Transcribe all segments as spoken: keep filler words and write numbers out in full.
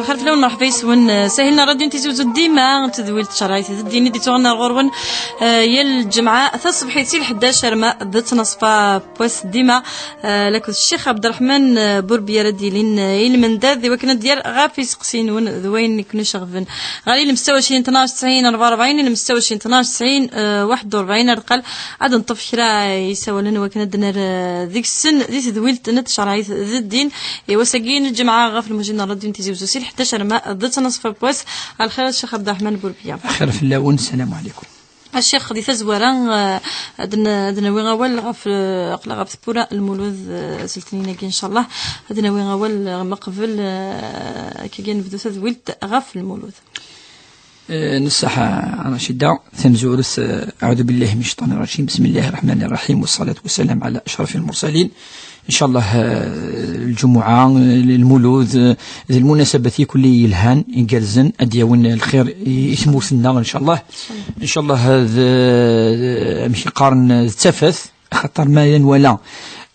Xir fell-awen, merḥba yes-wen. Sahilna Radio Tizi Uzzu dima tedwilt tcerɛit d ddin i d-ittuɣen ar ɣur-wen, eh, yal lǧemɛa taṣebḥit si lḥdac arma d ttnaṣfa n wass dima, eh, lakked Ccix Ɛebderreḥman, eh, Burbiya ara d-yilin, eh, i lmendad i wakken ad d-yerr ɣef iseqsiyen-nwen d wayen i ken-iceɣben. Ɣer ilem setta u ɛecrin tnac tesɛin rebɛa u rebɛin, ilem setta u ɛecrin tnac tesɛin, eh, waḥed u rebɛin, ar deqqal ad neṭṭef kra isawalen wakken ad d-nerr, eh, deg-sen di tedwilt n tcerɛit d ddin. I wass-agi n lǧemɛa ɣef lmujin n ṛṛadyu n Tizi Uzzu si lḥdac arma d ttnaṣfa n wass. Lxir a Ccix Ɛebderreḥman Burbiya. Xir fell-awen, sslam ɛlikum. A Ccix, di tazwara, eh, ad n-, ad nawi awal ɣef, eh, aql-aɣ ɣef tewwura n Lmulud, eh, s letnin-agi, ncallah. Ad nawi awal, eh, meqbel, eh, akkagi ad nebdu tadwilt ɣef Lmulud. Eh, n ṣṣeḥ a Racida, tamezwarut, eh, أعوذ بالله من الشيطان الرجيم، بسم الله الرحمن الرحيم، والصلاة والسلام على أشرف المرسلين. Ncallah, eh, lǧumuɛa, eh, lmulud, eh, d lmunasabat yakk-nni yelhan, igerrzen, ad d-yawin lxir i, i tmurt-nneɣ, ncallah. Ncallah, eh, d, eh, amek i qqaren, eh, d tafat, axaṭer ma ara nwala,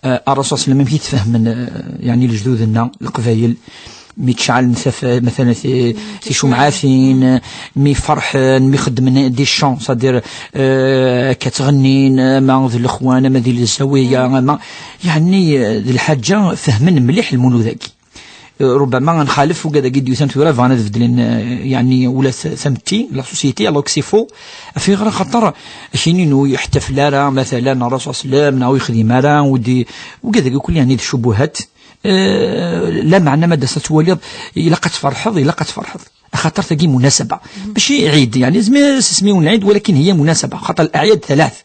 eh, Ṛṛasul ṣalla Llahu ɛalayhi wa sallam, amek i t-fehmen, eh, yeɛni lejdud-nneɣ, Leqbayel, mi ttceɛlen tafa-, matalan, ti-, ticumɛatin, eh, mi ferḥen, mi xeddmen des chants, c'est-à-dire, eh, akka ttɣennin, ama d lexwan, ama di lzawiya, ama, yeɛni, eh, d lḥaǧa fehmen mliḥ lmulud-agi. Eh, ربما ad nxalef ugad-agi d-yusan tura, bɣan ad beddlen, eh, yeɛni ula t-, tametti, la société, alors que c'est faux. Ɣef ayɣer? Axaṭer akini ur yeḥtafel ara, matalan, Ṛṛasul ṣalla Llahu ɛalayhi wa sallam, neɣ ur yexdim ara, ur d-, ugad-agi kulli, yeɛni d ccubuhat. Eh, lameɛna ma d-as ad twaliḍ, ilaq ad tferḥeḍ, ilaq ad tferḥeḍ. Axaṭer tagi munasaba. Mačči ɛid, yeɛni, zmir ad s-ismiwen lɛid, walakin hiya munasaba. Axaṭer الأعياد ثلاث.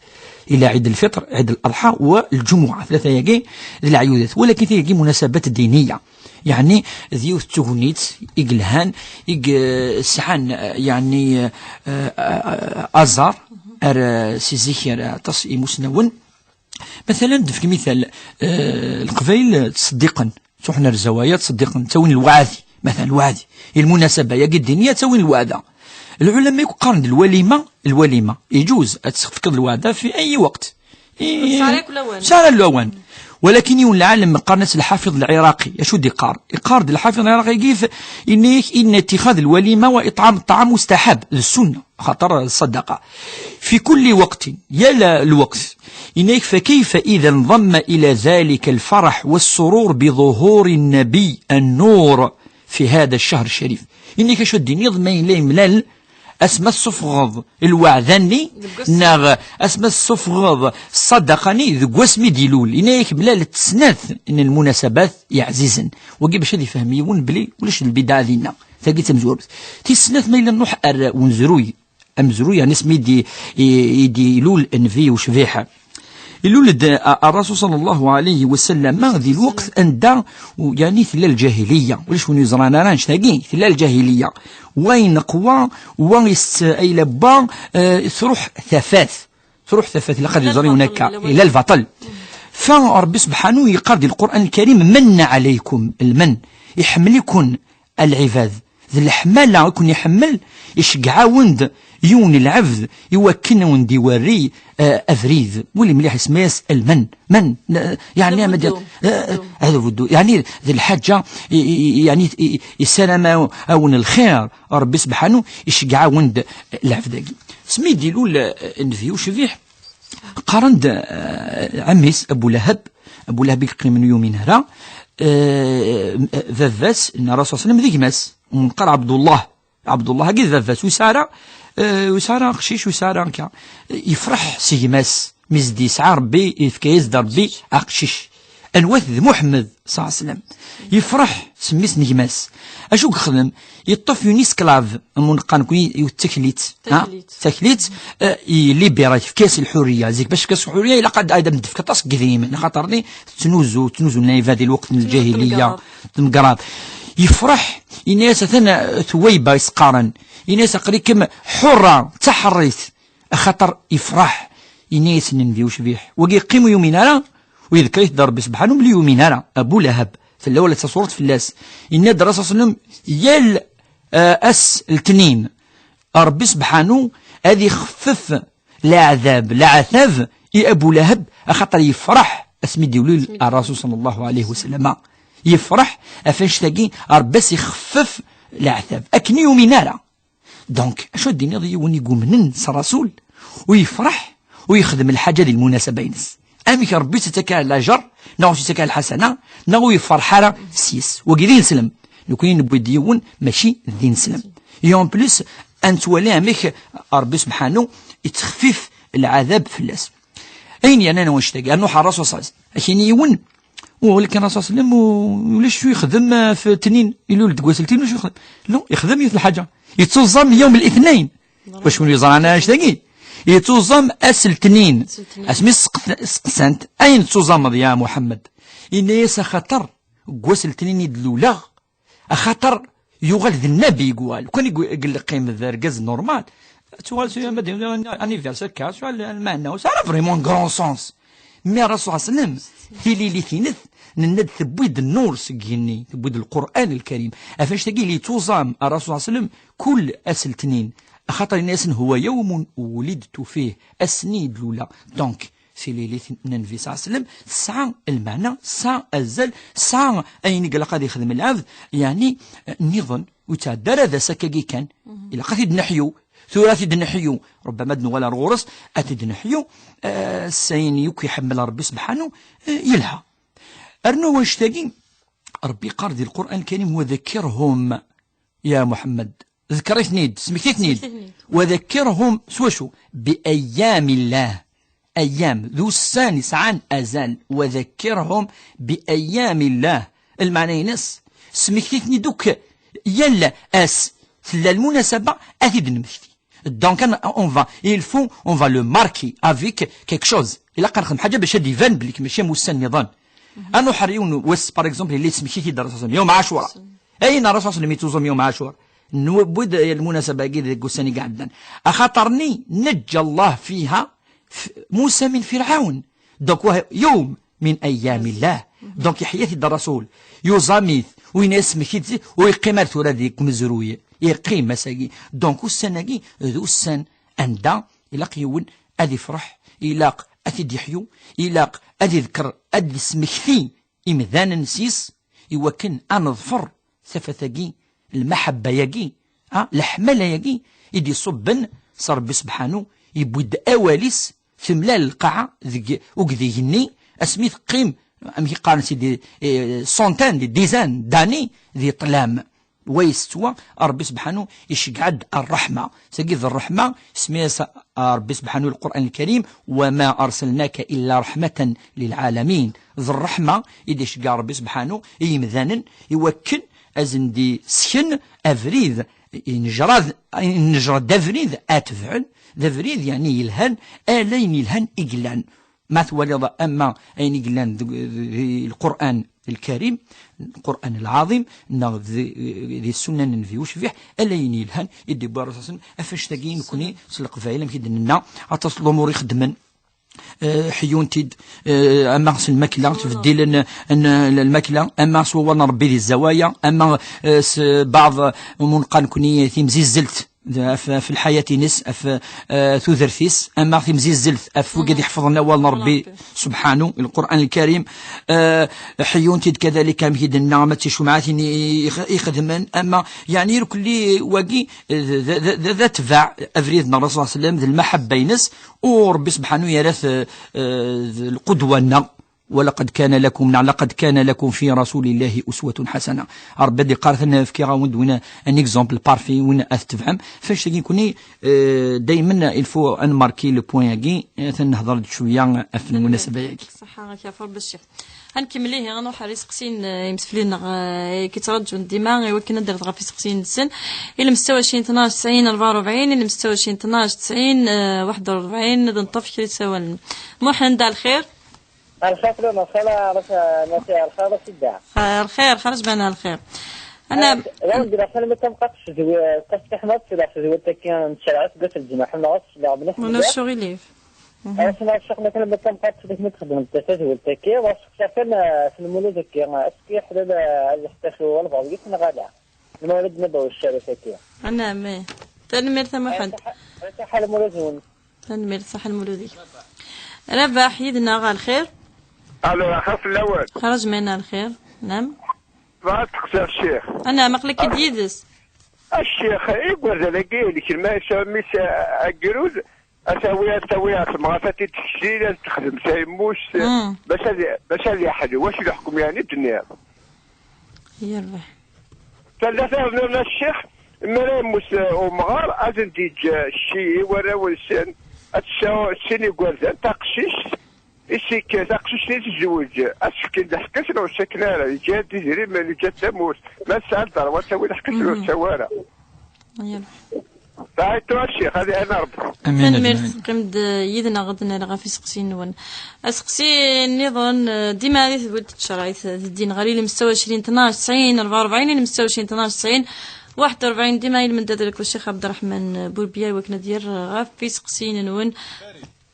إلا عيد الفطر، عيد الأضحى، والجمعة. Tlata-agi d leɛyudat. Walakin tagi munasabat diniya. Yeɛni, d yiwet n tegnit i yelhan, i yesɛan, eh, yeɛni, eh, eh, aẓar, ar, eh, si zik ar aṭas imusnawen. Matalan, d-nefk mital, eh, Leqbayel ttṣeddiqen, ttruḥen ar zzawaya, ttṣeddiqen, ttawin lweɛdi, matalan, lweɛdi. I lmunasaba-yagi ddiniya, ttawin lweɛda. Lɛulama akk qqaren-d lwalima, lwalima. Iǧuz ad tefkeḍ lweɛda fi أي وقت. I-, ur tesɛi ara akk lawan. Tesɛi ara lawan. Walakin yiwen lɛalem qqaren-as Lḥafiḍ Lɛiraqi, acu d-iqqar? Iqqar-d Lḥafiḍ Lɛiraqi-agi f-, yenna-yak: إن اتخاذ الوليمة وإطعام الطعام مستحب, d ssunna. Axaṭer ṣṣadaqa. في كل وقت, yal lweqt. Yenna-yak: فكيف إذا انضم إلى ذلك الفرح والسرور بظهور النبي النور في هذا الشهر الشريف. Yenna-yak: acu ad d-tiniḍ ma yella yemlal asmi ad tessufɣeḍ lweɛda-nni, deg wass, neɣ asmi ad tessufɣeḍ ṣṣadaqa-nni deg wasmi d-ilul? Yenna-yak: mlalet snat n lmunasabat yeɛzizen. Wagi bac ad ifhem yiwen belli ulac lbidɛa dinna. Tagi d tamezwarut. Tis snat, ma yella nruḥ ar unezruy, amezruy, yeɛni asmi i d-, i, i d-ilul nnbi ucbiḥ. Ilul-d, a, a, Ṛṛasul ṣalla Llahu ɛalayhi wa sallam di lweqt anda u-, yeɛni tella lǧahiliya. Ulac win yeẓran ara annect-agi, tella lǧahiliya. Wa ineqwa, wa yess-, ay labba, eh, truḥ tafat. Truḥ tafat, ilaq ad iẓri win akka. Ila lbaṭel. Fa Ṛebbi subḥanu yeqqar di Lqur'an Lkarim: من عليكم, lmen, iḥemmel-iken, lɛibad. D leḥmala i ken-iḥemmel, iceggeɛ-awen-d yiwen lɛebd i wakken a wen-d-iwerri, eh, abrid. Wali mliḥ, isemma-yas lmen. Men? Eh, yeɛni, ama d-, eh, eh, d abuddu. Yeɛni, d lḥaǧa, i, i, i, yeɛni, i, i, yessaram-awen lxir, Ṛebbi subḥanu, iceggeɛ-awen-d lɛebd-agi. Smi d-ilul, eh, nnbi ucbiḥ, qqaren-d, eh, ɛemmi-s, Abu Lahab, Abu Lahab i yeqqimen ur yumin ara, eh, baba-s, nna Ṛṛasul ṣalla Llahu ɛalayhi wa sallam, d gma-s, umneqqar Ɛebdullah. Ɛebdullah-agi d baba-s, ur yesɛi ara, eh, ur yesɛi ara aqcic, ur yesɛi ara akka. Yefṛeḥ s gma-s, mi s-d-yesɛa Ṛebbi, yefka-yas-d Ṛebbi aqcic. Anwa-t? D Muḥemmed, ṣalla Llahu ɛalayhi wa sallam. Yefṛeḥ s mmi-s n gma-s. Acu i yexdem? Yeṭṭef une esclave, am uneqqar nekkni, yiwet d taklit. Ha? Taklit. Taklit, eh, yelibira, yefka-yas lḥuriya. Zik, bac tefka-s lḥuriya, ilaq ad, ad am-d-tefk aṭas n yedrimen, axaṭer-nni tettnuzu, ttnuzun lɛibad di lweqt n lǧahiliya, temgerḍ. Yefṛeḥ, yenna-yas: atan, eh, Tuwayba i s-qqaren. Yenna-yas: aql-ikem ḥurra, d taḥeṛṛit. Axaṭer yefṛeḥ, yenna-yas nnbi ucbiḥ. Wagi yeqqim ur yumin ara, ويذكر-it-id Ṛebbi subḥanu belli ur yumin ara. Abu Lahab, tella wala d tasuret fell-as. Yenna-d Ṛṛasul ṣalla Llahu ɛalayhi wa sallam: yal, eh, ass letnin, Ṛebbi subḥanu ad ixeffef leɛdab, leɛtab i Abu Lahab, axaṭer yefṛeḥ asmi d-yuli Ṛṛasul ṣalla Llahu ɛalayhi wa sallam. Yefṛeḥ ɣef annect-agi, Ṛebbi ad s-ixeffef leɛtab, akken ur yumin ara. Donc, acu ad d-tiniḍ i yiwen i yumnen s Rasul, u yefreḥ, u yexdem lḥaǧa di lmunasaba-ines? Amek Rebbi yettak-as lajer, neɣ ur yettak-as lḥasana, neɣ ur yefreḥ ara s-yes? Wagi d ineslem. Nekni newwi-d yiwen, mačči d ineslem. Et en plus, ad nettwali amek Rebbi subḥanu yettxeffif lɛadab fell-as. Ayen yernan wannect-agi, rnu ḥer Rasul ṣṣallas. Ad k-yini yiwen, walakin Rasul sallam, u-, ulac acu yexdem, eh, f tnin, ilul deg wass n letnin, ulac acu yexdem. Non, yexdem yiwet lḥaǧa. Yettuẓam yawm letnayn. Wacu yeẓran annect-agi? Yettuẓam ass n letnin. Ass n letnin. Asmi s-, seqsant, ayen tettuẓameḍ ya Muḥemmed? Yenna-yas, axaṭer deg wass n letnin i d-luleɣ, axaṭer yuɣal d nnabi, yeggwa. Lukan i yeqqim d argaz normal, tuɣal s ma d anniversaire, car tuɣal lmeɛna ur tesɛi ara vraiment grand sens. Mais Rasul sallam, tililit-ines, nenna-d tewwi-d nnur seg yigenni, tewwi-d Lqur'an Lkarim. Ɣef annect-agi i yettuẓam Rasul sallam kul ass n letnin, axaṭer yenna-yasen, huwa yawmun wulidtu fih, ass-nni i d-luleɣ. Donc, tililit n Nnbi ṣalla Llahu ɛalayhi wa sallam tesɛa lmeɛna, tesɛa azal, tesɛa ayen i ilaq ad ixdem lɛebd, yeɛni, eh, nniḍen, ur yettɛedda ara d ass akkagi kan. Ilaq ad t-id-neḥyu. Tura ad t-id-neḥyu, ṛebbama ad nuɣal ar ɣur-s, ad t-id-neḥyu, eh, s ayen yakk iḥemmel Ṛebbi subḥanu, eh, yelha. Rnu wannect-agi, Ṛebbi yeqqar di Lqur'an Lkarim, wa dhakkirhum, ya Muḥemmed, ḍker-iten-id, smekti-ten-id. Smekti-ten-id. Wa dhakkirhum s wacu? Bi ayyamillah. Ayyam, d ussan yesɛan azal. Wa dhakkirhum bi ayyamillah. Lmeɛna-ines, smekti-ten-id akk yal ass. Tella lmunasaba, ad t-id-nmekti. Donc, on, on va, il faut, on va le marquer avec quelque chose. Ilaq ad nexdem ḥaǧa bac ad d-iban belli mačči am ussan nniḍen. Ad nruḥ ar yiwen wass, par exemple, yella yesmekti-t-id Rasul yawm Ɛacura. Ayen Rasul yettuẓum yawm Ɛacura. Newwi-d lmunasaba-agi deg ussan i iɛeddan. Axaṭer-nni, neǧǧa Allah fiha F-, Musa min Firɛawn. Donc, wa-, yawm min ayyamillah. Donc, yeḥya-t-id Rasul. Yuẓam-it, u yenna-yas, smekti-t, u yeqqim ar tura deg umezruy. Yeqqim ass-agi. Donc, ussan-agi d ussan anda ilaq yiwen ad ifreḥ, ilaq ad t-id-yeḥyu, ilaq ad idker, ad d-ismekti imdanen s-is, iwakken ad neḍfer tafat-agi, lmaḥebba-agi, ha, leḥmala-agi i d-iṣubben s Ṛebbi subḥanu, yewwi-d awal-is, temlal lqaɛa deg ugdeg-nni, asmi teqqim, amek i qqaren, si des, eh, centaines, des dizaines d'années di ṭṭlam. Wa yessetwa, Ṛebbi subḥanu iceggeɛ-d ṛṛeḥma. Tagi d ṛṛeḥma, isemma-yas Ṛebbi subḥanu Lqur'an Lkarim, وما أرسلناك إلا رحمة للعالمين. D ṛṛeḥma i d-iceggeɛ Ṛebbi subḥanu i yimdanen, iwakken ad sen-d-isken abrid, inejrad, inejrad d abrid ad tebɛen, d abrid, yeɛni, yelhan, ala ayen yelhan i yellan. Ma twaliḍ ama ayen i yellan deg, di Lqur'an Lkarim, Lqur'an Lɛaḍim, neɣ di, di Ssunna n Nnbi ucbiḥ, ala ayen yelhan i d-iwwi Ṛṛasul, ɣef annect-agi nekni s Leqbayel, amek i d-nenna, aṭas n lumuṛ i xeddmen, eh, ḥeyyun-t-id, eh, ama s lmakla, tbeddilen n, n lmakla, ama s wawal n Ṛebbi di zzawaya, ama, eh, s baɛḍ umunqa nekni timzizzelt, ɣef, ɣef lḥayat-ines, ɣef, eh, tudert-is, ama timzizzelt ɣef wigad iḥefḍen awal n Ṛebbi subḥanu, Lqur'an Lkarim, eh, ḥeyyun-t-id kadalik, amek i d-nenna, ama d ticumɛatin i, i, i xedmen, ama, yeɛni, irkelli wagi, eh, d, d, d, d atbaɛ abrid n Ṛṛasul ṣalla Llahu ɛalayhi wa sallam, d lmaḥebba-ines, u Ṛebbi subḥanu yerra-t, eh, eh, d lqudwa-nneɣ. ولقد كان لكم، نعم، لقد كان لكم في رسول الله أسوة حسنة. Ṛebbi ad iqqar, atan fkiɣ-awen-d win un exemple parfait, win ad t-tebɛem. Ɣef annect-agi nekni, eh, daymen, il faut ad nmarki le point-agi, eh, ad nehder-d cwiya ɣef lmunasaba-agi. Ṣaḥa, ak yɛfu Ṛebbi a Ccix. Ad nkemmel ihi, ad nruḥ ar iseqsiyen, eh, imseflin-nneɣ, eh, i k-yettṛaǧun dima, i wakken ad d-terreḍ ɣef iseqsiyen-nsen. I lmesta u ɛecrin tnac tesɛin rebɛa u rebɛin, i lmesta u ɛecrin tnac tesɛin, eh, waḥed u rebɛin, ad neṭṭef kra isawalen. Muḥend, ɛelxir. Ɛelxir fell-am, ɛelxir, ɛelxir, ɛelxir a sidi. Ɛelxir, xerǧ bana ɛelxir. Ana, eh, d awen d-ilaq, tanemmirt tameqqrant s tezwi-, s Ḥmed, s tezwirt-agi n tcerɛet deg wass n lǧemɛa, ḥemmleɣ ad s-sleɣ bla ḥedd. Ulac aɣilif. Mhm. Ass-a, ccix, ma kan, ma d tameqqrant, ttxil-k, ma txedmem tazwelt-agi, ɣas xeṣṣa kan, eh, s Lmulud-agi, eh, est-ce que yeḥlal, eh, ad yeḥtac walbeɛḍ yis neɣ ala? Lmawlid n Nabawi Ccarif-agi. Anɛam, eh. Tanemmirt a Muḥend. Ṣaḥa, ṣaḥa Lmulud-nwen. Tanemmirt, ṣaḥa Lmulud-ik. Rabaḥ, yid-neɣ, ɛelxir? Alo, axir fell-awen. Xerǧ bana ɛelxir. Naam. Bɣiɣ ad steqsiɣ ccix. Anɛam, aql-ik-id yid-s. A ccix, igerdan-agi, inek lma yesɛa mmi-s, eh, agrud, a tawi, a tawi, a temɣart, a t-id-teksil, a t-texdem taymust, Mm. bac ad, bac ad yeḥlu. Wacu leḥkem yeɛni d-tenniḍ? Yerbeḥ. Tella taɣnuna a ccix, mi ara yemmut, eh, umɣar, ad ten-d-yeǧǧ, eh, cci i warraw-nsen, ad tesɛu sin igerdan, taqcict, i s-ikka taqcict-nni tezweǧ, ad s-fken lḥeqq-is neɣ ur s-akken ara, yeǧǧa-d idrimen, yeǧǧa-d tamurt, ma tesɛa lderwa ad tawi lḥeqq-is neɣ ur s-tawi ara. Yal. Dɛitu a ccix, ad iɛin Rebbi. Amin, amin. Tanemmirt, teqqim-d yid-neɣ ad d-nerr ɣef iseqsiyen-nwen. Aseqsi nniḍen, eh, dima di tewwelt tcerɛit d ddin ɣer ilem ستة وعشرين اثناش تسعين أربعة وأربعين, ilem ستة وعشرين اثناش تسعين واحد وأربعين, dima ilmend ad lkuci Abderrahman Bourbiya i wakken ad yerr ɣef iseqsiyen-nwen.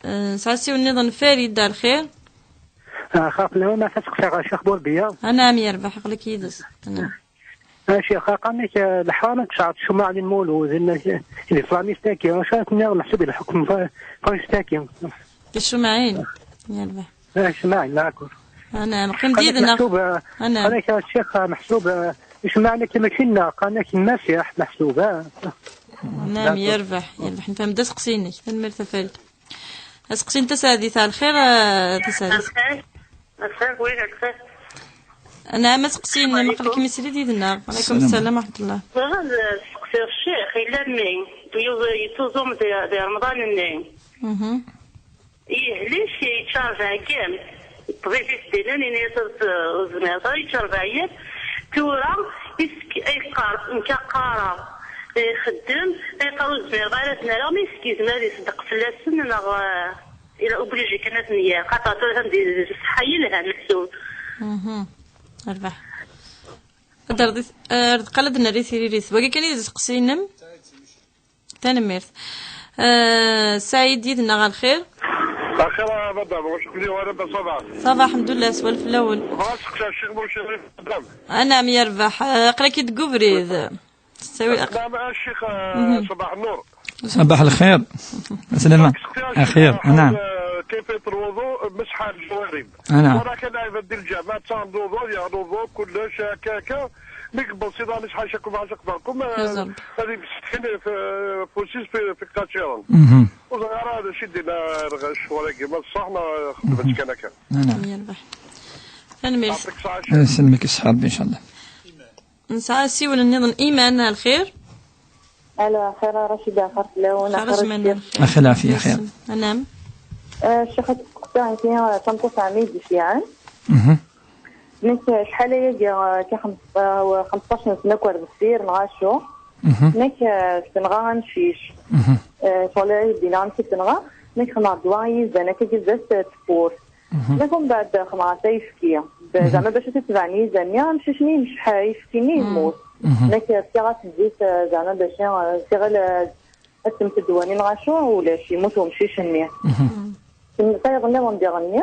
Eh, nesɛa asiwel nniḍen, Farid, ar lxir. Ah, xaf lawan ma tseqsiḍ ɣer Ccix Bourbiya. Anɛam, yerbeḥ, aql-ak yid-s. Anɛam. Ah, Ccix, aqamek, eh, leḥram ad tesɛeḍ ccumɛa n Lmulud, n, di tlamist-agi, acu ara tenniḍ meḥsub i lḥukm fa-, fayest-agi? Ticumɛin, yerbeḥ. Ah, ccumɛin, d'accord. Anɛam, qqim-d yid-neɣ. Meḥsub, eh, Anɛam. Qqan-ak, ah, Ccix, ah, meḥsub, eh, ccumɛa-agi mačči nneɣ, qqan-ak n Lmasiḥ, meḥsub, ah. Anɛam, d'accord. Yerbeḥ, yerbeḥ. Nefhem-d aseqsi-inek. Tanemmirt a Farid. Aseqsi n Tasaɛdit, ar lxir, eh, Tasaɛdit. Ar lxir. Ar lxir, oui, ar lxir. Anɛam, aseqsi-inem, aql-ikem isli yid-neɣ. Ɛlaykum ssalam wa raḥmatullah. Bɣiɣ ad seqsiɣ ccix, yella mmi, yuẓ-, yettuẓum di, di Remḍan-nni. Mhm. Yehlek, yečča rebɛa n yiḍ. Ṭṭbib i s-d-yennan, ini-as ur zmireɣ ara, yečča rebɛa n yiḍ. Tura, isek-, ay yeqqar, nekk ad qqareɣ, ixeddem, ay yeqqar ur zmireɣ ara ad t-naleɣ, ma isek yezmer ad iṣeddeq fell-asen, neɣ, eh, il est obligé kan ad ten-yerr, xaṭer tura atan di, di ṣṣeḥḥa yelhan, meḥsub. Mhm. Rbeḥ. Ad d-rreḍ i t-, eh, ar deqqal ad d-nerr i tiririt. Wagi kan i d aseqsi-inem? Tanemmirt. Eh, Saɛid yid-neɣ, ar lxir? Ar lxir a madame, wacu k-d-yuɣalen d ṣṣbeḥ? Ça va, alḥemdulillah, swal fell-awen. Bɣiɣ ad seqsiɣ Ccix Mucirif, madame. Anɛam, yerbeḥ. Eh, aql-ak-id deg ubrid. Tettawi aql- Naɛam, a ccix, eh, ṣṣbeḥ nnur. صباح الخير. السلامة. أخير، نعم. كيفية الوضوء، مسح الجوارب. نعم. ولكن أيضا دير الجامع، تصاوم الوضوء، يا الوضوء، كلش، هكا، هكا. مي قبل سيدي، معليش، حاشاكم، حاشاكم، معكم، آه، يا رب. هذه مسكين في، في سيس في، في قاتشيرون. مهم. وصغار هذا شي دينا الشغل كيما الصح، ما خدمتش كان هكا. نعم. يربح. Tanemmirt. يعطيك الصحة. يسلمك، يسحب إن شاء الله. Nesɛa asiwel nniḍen. Iman, ar lxir? Ala, xir a Racida, xir fell-awen, xir axir a Racida. Axir lɛafiya, xir. Anam. Eh, ccix, ad k-steqsiɣ, nekk, eh, tameṭṭut ɛemmi d-ifiɛen. Mhm. Nekk, eh, acḥal ayagi, eh, akka xems-, eh, xemseṭṭac n sna akk ar deffir, neɣ acu. Mhm. Nekk, eh, tenɣa amcic. Mhm. Eh, ccɣel ara yi-d-iniɣ amek i tenɣa. Nekk xedmeɣ ddwa i yizan, akka, gezdat, eh, tewwurt. Mhm. Nekk umbeɛd xedmeɣ-as ayefki. Mhm. Zeɛma bac ad t-itebɛen yizan-nni, amcic-nni yemceḥ ayefki-nni, mhm, yemmut. Mhm. Nekk fkiɣ-as zzit, eh, zeɛma bac, eh, fkiɣ ad temmet ddwa-nni neɣ acu, ulac, yemmut wemcic-nni. Mhm. Tayeḍ nniḍen diɣenni,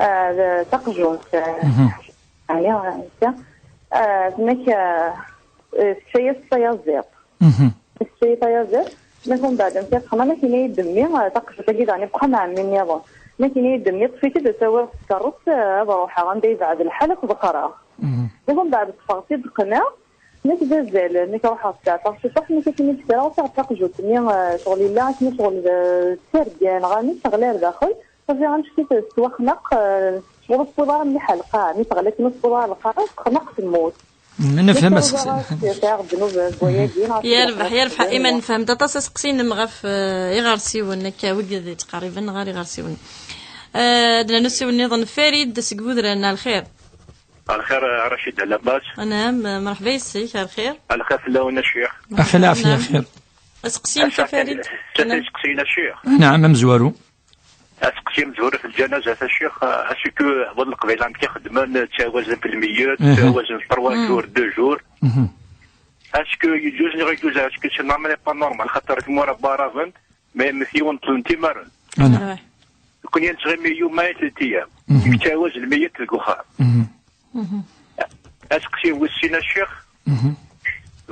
eh, d taqjunt, eh, mhm, ɛni, eh, nekk, eh, nekk, eh, eh, tečča-yas tayaziḍt. Mhm. Tefka-yi tayaziḍt, ma tumbeɛd amek i texdem, amek ini-yi-d mmi, eh, taqejjut-agi daɣen i wexxam n ɛemmi nniḍen. Amek ini-yi-d mmi, ṭṭef-itt-id, ad tt-awiɣ s tkeṛṛust, eh, ad ruḥeɣ anda yebɛed lḥal, ad t-ḍeqqreɣ. Mhm. Ma tumbeɛd ṭṭfeɣ-tt-id qqneɣ, nekk d azal, nekk ruḥeɣ steɛfaɣ ciṭuḥ, nekk akken i d-kkreɣ, ufiɣ taqejjut-nni, eh, ccɣel yella akken ccɣel d, d tirga, neɣ amek teɣli ar daxel, ẓriɣ annect-it tettwaxneq, eh, ur tewwiḍ ara mliḥ ar lqaɛa, mi teɣli akken ur tewwiḍ ara ar lqaɛa, texneq, temmut. Nefhem aseqsi. Sɛiɣ ddnub deg wayagi, neɣ yerbeḥ, yerbeḥ. Iman, nefhem-d aṭas aseqsi-nnem ɣef, eh, iɣersiwen, akka, wid yettqerriben ɣer iɣersiwen. Eh, ad nernu asiwel nniḍen, Farid seg Budran, ar lxir. Ar lxir, a Racida, labas? Anam, eh, merḥba yes-k, ar lxir. Ar lxir fell-awen, a ccix. Axi lɛafiya, xir. Aseqsi-nnek a Farid? Aseqsi-nnek a ccix. Anam, amezwaru. Aseqsi amezwaru fi lǧanaza, a ccix, est-ce que hwa Leqbayel amek i xeddmen, ttɛawazen fi lmeyyet, mhm, ttɛawazen trois jours, deux jours. Mhm. Est-ce que yeǧuz neɣ yeǧuz, est-ce que c'est normal, pas normal, xaṭer timura baraben, ma yemmet yiwen ṭṭlen timaren. Nekkni nettɣimi yuma i tlata ayyam, mhm, yettɛawaz lmeyyet deg uxxam. Mhm. Aseqsi wis sin, a ccix. Mhm.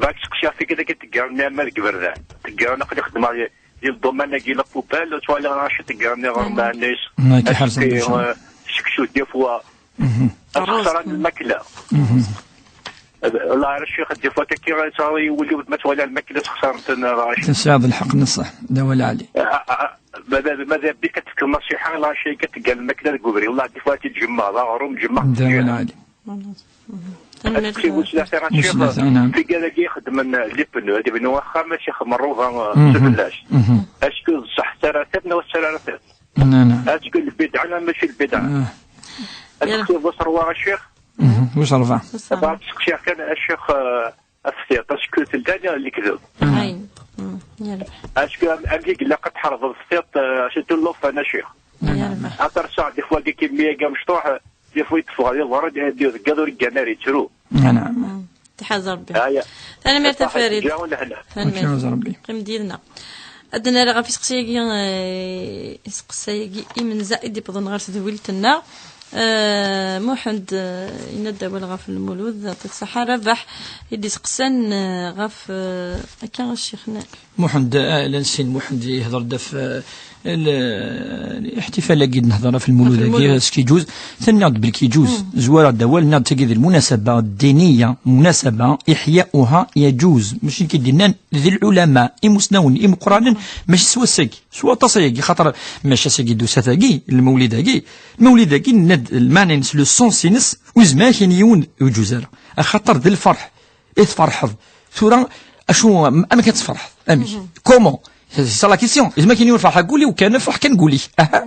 Bɣiɣ ad seqsiɣ tikkelt akka teggaren ama deg iberdan. Teggaren aql-i xeddmeɣ di, di lḍuman-agi, la poubelle, ttwaliɣ acu teggaren iɣerman-is. Aseqsi, eh, seksu, des fois. Mhm. Ad xesren lmakla. Mhm. Wallah, ara ccix, des fois, kaki, ɣer yettɣaḍ-iyi wul-iw, ma twala lmakla sxesren-ten, ɣer ccix. Tesɛiḍ lḥeqq, neṣṣeḥ, d awal ɛli. Ah, ah, ah, ma, ma, ma d abbi, ad tefkeḍ nasiḥa, ɣer ccix, ad teggal lmakla deg ubrid. Wallah, des fois, ad tt-id-jemmeɣ, d aɣrum, jemmeɣ. D awal ɛli. Tanemmirt. Ad tefkiḍ wis tlata, a ccix, wis tlata, naɛam. Tigad-agi ixeddmen les pneus, ad ibnu axxam, a ccix, merruba, eh, s fell-as. Est-ce que d ṣṣeḥ tara tiṭ neɣ ur tara ara tiṭ? Naɛam. Est-ce que lbidɛa neɣ mačči lbidɛa? Ah. Ad tefkiḍ wis ṛebɛa, a ccix? Mhm. Wis ṛebɛa. Wis ṛebɛa. Bɣiɣ ad sseqsiɣ kan, a ccix, eh, ɣef tiṭ, est-ce que tella neɣ d lekdeb? Ayen. Mm, yerbeḥ. Est-ce que am-, amek i ilaq ad tḥerbeḍ tiṭ, eh, surtout llufan, a ccix? Yerbeḥ. Xaṭer saɛ, des fois, deg imi-agi amecṭuḥ, des fois, yeṭṭef ɣer yiḍarren, ad d-iḍeggeḍ ur yeggan ara, yettru. Naɛam. Mm. Tḥaz Rebbi. Aya. Tanemmirt a Farid. Ǧǧaw lehna. Tanemmirt. Ṛebbi. Qqim-d yid-neɣ. Ad d-nerr ɣef iseqsi-agi, eh, iseqsi-agi imenza i d-iwwḍen ɣer tedwilt-nneɣ. Eh, Muḥend, eh, yenna-d awal ɣef Lmulud, yeɛṭi-k ṣṣeḥḥa, Rabaḥ i d-iseqsan, eh, ɣef, eh, akka, a ccix-nni. Muḥend, eh, llan sin Muḥend yehder-d ɣef, eh, l-, الاحتفال-agi d-nehder ɣef Lmulud-agi, ɣef Lmulud. Est-ce que يجوز? Tenniḍ-d belli يجوز. Zwareɣ-d awal, nniɣ-d tagi d lmunasaba ddiniya, munasaba إحياؤها يجوز. Mačči nekk i d-yennan, d lɛulama, imusnawen, imeqqranen, mačči s wass-agi. S waṭas ayagi, xaṭer mačči ass-agi d usat-agi, lmewlid-agi, lmewlid-agi, nenna-d lmeɛna-ines, le sens-ines, ur yezmir ad ak-yini yiwen ur yeǧuz ara. Axaṭer d lferḥ i tferḥeḍ. Tura, acu, amek ad tferḥeḍ? Amek? Comment? C'est ça la question. Yezmer ad ak-yini yiwen ferḥeɣ deg wul-iw kan, ferḥ kan deg wul-ik. Aha.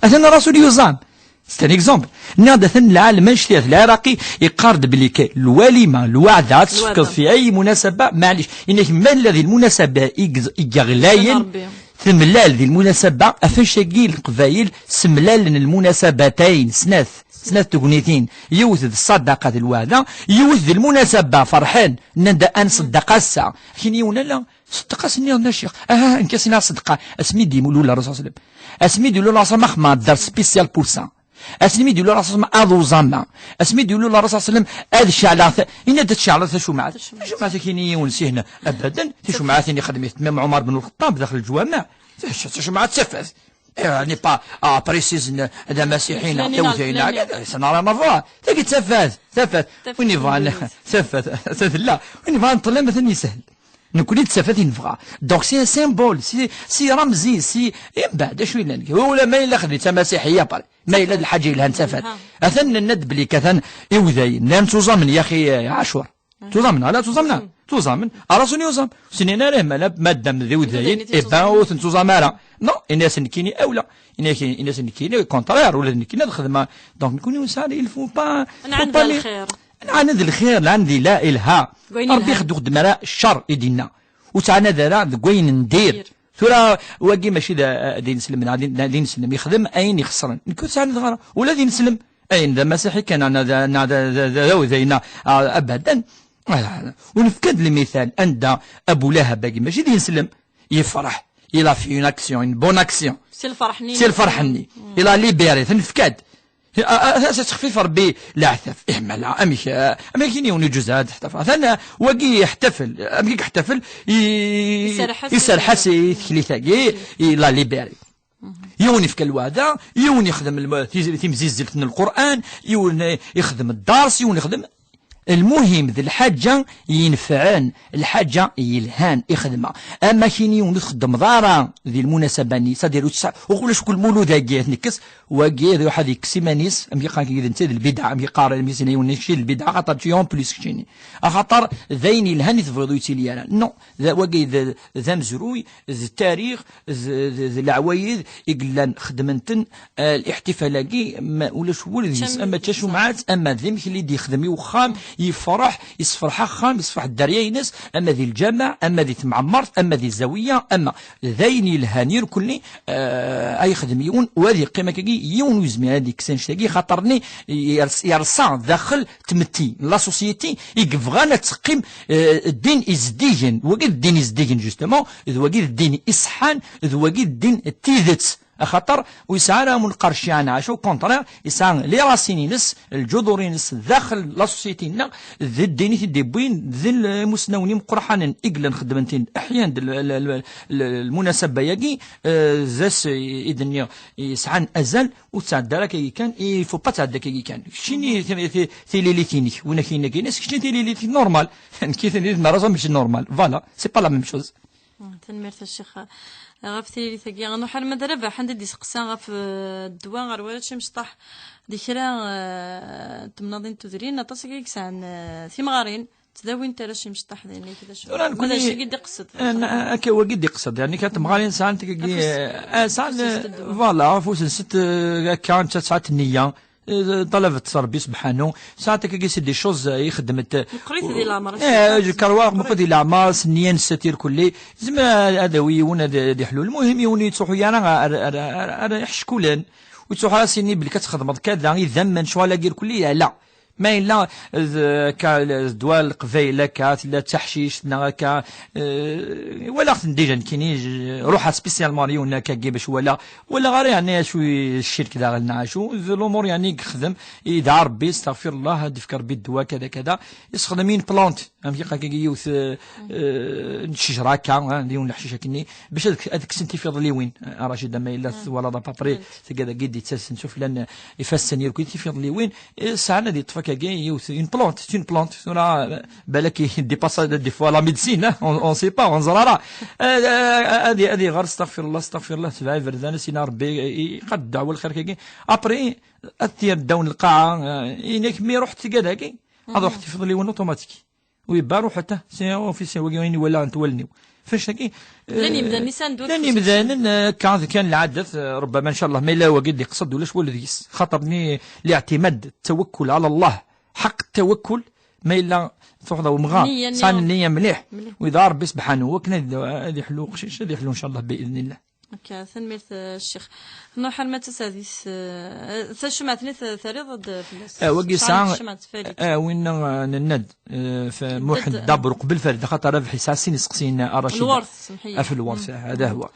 Atan Rasul yuẓam. C'est un exemple. Nniɣ-d atan lɛalem annect-ilat, lɛiraqi, yeqqar-d belli kan lwalima, lweɛda, ad tefkeḍ fi ay munasaba, maɛlic. Yenna-k ma yella di lmunasaba i yeɣlayen, temlal di lmunasaba, ɣef annect-agi Leqbayel semlalen lmunasabatayn, snat, snat tegnitin, yiwet d ṣṣadaqa d lweɛda, yiwet d lmunasaba, ferḥen, nnan-d ad nṣeddeq ass-a. Akin yiwen ala, ṣeddeq ass-nniḍen a ccix. Aha, nekk ass-nniḍen ṣeddeqa. Asmi d-yemlul Rasul sallam. Asmi d-yemlul Rasul sallam, axemmar dar spécial pour ça. Asmi d-yuli Rasul sallam ad uẓameɣ. Asmi d-yuli Rasul sallam ad ceɛleɣ ta-, yenna-d ad ceɛleɣ tacumɛat. Tacumɛat. Tacumɛat akini yiwen sihna. Abadan, tacumɛat ini xedmet Mam Ɛumar ben Lxeṭṭab daxel lǧwamaɛ. Tacumɛat d tafat. Eh, n'est pas, ah, précise, n-, d amasiḥi neɣ d awdayen, ça n'a rien à voir. Tagi d tafat, tafat. Win yebɣan, tafat, tafat tella. Win yebɣan ṭṭlam, atan yeshel. Nekkni d tafat i nebɣa. Donc, c'est un symbole, c'est, c'est ramzi, c'est, eh, mbeɛd, acu yellan? Ula ma yella xedmen tamasiḥiya, pare. Ma yella d lḥaǧa yelhan tafat. Atan nenna-d belli katan iwdayen. Llan ttuẓamen, yaxi, eh, Ɛacur. Ttuẓamen, ala ttuẓamen, ttuẓamen. Rasul yuẓam. Ur snin ara, ma la, ma ddam d iwdayen, eh ben, ur ten-ttuẓam ara. Non, ini-as nekkini, awla. Ini-as, ini-as nekkini, contraire, ula d nekkini ad xedmeɣ. Donc, nekkni ur nesɛi, il faut pas, faut pas les, nɛaned lxir. Nɛaned lxir, nɛaned la ilaha. Rebbi ixeddem ara ccer i d-inna. Ur ttɛanad ara deg wayen n dir. Tura, wagi mačči d, d ineslem, neɣ d, d ineslem, yexdem ayen ixesren. Nekk ur ttɛanadeɣ ara, ula d ineslem. Ayen d amasiḥi kan, neɣ d, neɣ d, d, d, d awday, neɣ, ah, abadan. Ah, u nefka-d lmital, anda Abu Lahab-agi, mačči d ineslem, yefreḥ, il a fait une action, une bonne action. Si lferḥ-nni. Si lferḥ-nni. Il a libéré, t-nefka-d. A, a, a, a, texfif Rebbi leɛtab. Ih, ma la, amek, a, amek ini yiwen iǧuz ad ḥtafel? Atan, a, wagi yeḥtafel. Amek i yeḥtafel? I, iserreḥ-as i teklit-agi, i la libéré. Yiwen ifka lweɛda, yiwen ixdem lm-, tiz-, timzizzelt n Lqur'an, yiwen, eh, ixdem ddars, yiwen ixdem. Lmuhim, d lḥaǧa yenfɛen, lḥaǧa yelhan i xedmeɣ. Ama kini yiwen ur txeddmeḍ ara di lmunasaba-nni, c'est-à-dire ur tesɛa-, ulac kul mulud-agi ad t-nekkes, wagi ad iruḥ ad yekkes iman-is, amek yeqqar-, d netta d lbidɛa, amek yeqqar, amek yessen yiwen, kečči d lbidɛa, xaṭer tu es en plus keččini. Axaṭer d ayen yelhan i tebɣiḍ ur yettili ara. Non, d, wagi d, d amezruy, d tarix, d, d, d leɛwayed i yellan xedmen-ten, eh, liḥtifal-agi, ma ulac wul deg-s, ama d tacumɛat, ama d imekli i d-yexdem i wexxam, yefreḥ, yessefreḥ axxam, yessefreḥ dderya-ines, ama di lǧameɛ, ama di temɛemmert, ama di zawiya, ama d ayen yelhan irkelli, eh, ay yexdem yiwen, u ad yeqqim akkagi, yiwen ur yezmir ad yekkes annect-agi, xaṭer-nni yers-, yerṣa daxel tmetti n la société i yebɣan ad teqqim, eh, ddin izeddigen. Wagi d ddin izeddigen, justement, d wagi d ddin iṣeḥḥan, d wagi d ddin n tidet. Axaṭer ur yesɛi ara am lqerc, yeɛni acu, au contraire, yesɛa les racines-ines, lǧudur-ines daxel la société-nneɣ, d ddin i t-id-iwwin, d imusnawen imeqqranen i yellan xeddmen-t-id, aḥyan-d l-, l-, l-, l-, lmunasaba-agi, eh, d ass i d-nniɣ yesɛan azal, ur tɛedda ara akkagi kan, il faut pas tɛedda akkagi kan. Keččini ti-, ti-, tililit-inek, win ak-yenna kan, keččini tililit-ik normal. Nekki tililit n rraẓ mačči normal. Voilà, c'est pas la même chose. Mm, tanemmirt a Ccix, eh, ɣef tiririt-agi. Nruḥ arma d Rabaḥ, anda d-iseqsa ɣef, eh, ddwa ɣer warrac imecṭaḥ di kra, eh, n temnaḍin n tudrin, aṭas i yesɛan, eh, timɣarin, ttdawint arrac imecṭaḥ din, yak d acu? Tura nekkni, acu i d-iqsed? Eh, na-, akka wagi d-iqsed, yani kan temɣarin sɛant akkagi, eh, sɛan, afus-nsent ddwa. Voilà, afus-nsent, eh, akka, nettat tesɛa nniya, eh, ṭalabet Rebbi sebḥanu, sɛant akkagi c'est des choses, eh, i xeddment. Meqqrit di leɛmer, eh, je crois, meqqrit di leɛmer, s nniya n ssatir kulli. Zemreɣ ad awi yiwen ad, ad iḥlu. Lmuhim, yiwen ur yettruḥu ara ar, ar, ar, ar iḥeckulen. Ur yettruḥu ara s-yini belli ad txedmeḍ kada, idammen, ccɣel-agi irkelli, ala. Ma yella d, akka, d ddwa n Leqbayel akka, tella d taḥcict, neɣ akka, eh, walaɣ-ten déjà nekkini, j-, ruḥeɣ spécialement ar yiwen akkagi bac walaɣ, walaɣ ara yeɛni acu i ccirk daɣen neɣ acu, d lumuṛ yeɛni i yexdem, yedɛa Rebbi, astaɣfirullah, ad d-ifk Rebbi ddwa, kada, kada, yessexdem une plante, amek i qqaren akkagi yiwet, eh, eh, n ccejra akka, eh, d yiwen leḥcic akkenni, bac ad, ad kksen tifiḍliwin, eh, Racida, ma yella twalaḍ à peu près, tagad-agi d-yettasen sufella n ifassen irkul tifiḍliwin, eh, sɛan ad yeṭṭef akkagi yiwet, une plante, c'est une plante. Tura, eh, balak i dépasse des fois la médecine, hein, on, on sait pas, on ẓer ara. Eh, eh, ad, ad iɣer, astaɣfirullah, astaɣfirullah, sebɛa iberdan, as-yini Rebbi, eh, iqad ddeɛwa lxir akkagi. Après, ad t-yerr ddaw n lqaɛa, eh, inek mi ruḥ tagad-agi, ad ruḥ tifiḍliwin automatique. Wi ba ruḥ ata, c'est officiel, wagi ayen i walaɣ n wallen-iw. Fec-agi, llan, eh, yimdanen i sɛan ddwa llan yimdanen, eh, akka, d kan lɛadat, eh, ربما, ncallah, ma yella wagi d-iqsed, ulac walu deg-s. Xaṭer-nni, الاعتماد, التوكل على الله, حق التوكل, ma yella truḥeḍ ar umɣar, nniya, sɛan nniya mliḥ, mliḥ. Wid ar Rebbi sebḥanu, wakken ad, ad iḥlu uqcic, ad iḥlu, ncallah, بإذن الله. Akka, tanemmirt, eh, Ccix. Nruḥ arma d tasaɛdit, eh, tacumɛt-nni t-, terriḍ-d fell-as. Eh, wagi yesɛa, tacumɛt Farid. Eh, winna, eh, nenna-d, eh, f-, Muḥend Dabber uqbel Farid, axaṭer Rabeḥ yesɛa sin iseqsiyen, a Racida. Lwert, semḥ-iyi. Af lwert, eh, hada huwa.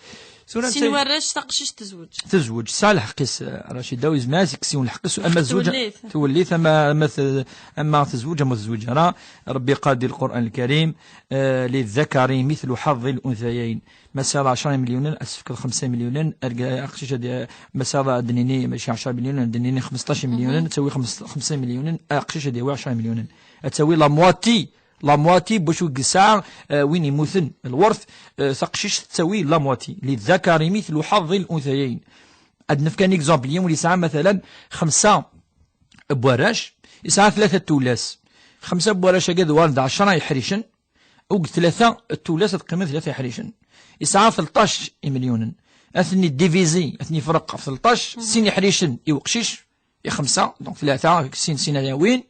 Tura sin warrac, taqcict tezweǧ. Tezweǧ, tesɛa lḥeqq-is, eh, Racida, u yezmer ad tekkes yiwen lḥeqq-is, ama tezweǧ, twellit, ama, ama t-, ama tezweǧ, ama ur tezweǧ ara. Rebbi yeqqar di Lqur'an Lkarim, eh, للذكر مثل حظ الأنثيين. Ma tesɛiḍ ɛecra imelyunen, ad s-tefkeḍ xemsa imelyunen, arga-, aqcic ad, ma tesɛiḍ ad d-nini mačči ɛecra imelyunen, ad d-nini xmesṭac imelyunen, ad tawi xems-, xemsa imelyunen, aqcic ad yawi ɛecra imelyunen. Ad tawi la moitié, la moitié, bac ur yesɛa, eh, win yemmuten lwert, eh, taqcict tettawi la moitié. للذكر مثل حظ الأنثيين. Ad nefk un exemple, yiwen yesɛa, matalan, xemsa n warrac, yesɛa tlata n tullas. Xemsa n warrac-agi ad uɣalen d ɛecra iḥricen, Uged tlata n tullas ad qqimen tlata iḥricen. Yesɛa tleṭṭac imelyunen. Ad ten-id-divizi, ad ten-ifreq ɣef tleṭṭac, sin iḥricen i uqcic, i xemsa, donc tlata, sin, sin ad yawin,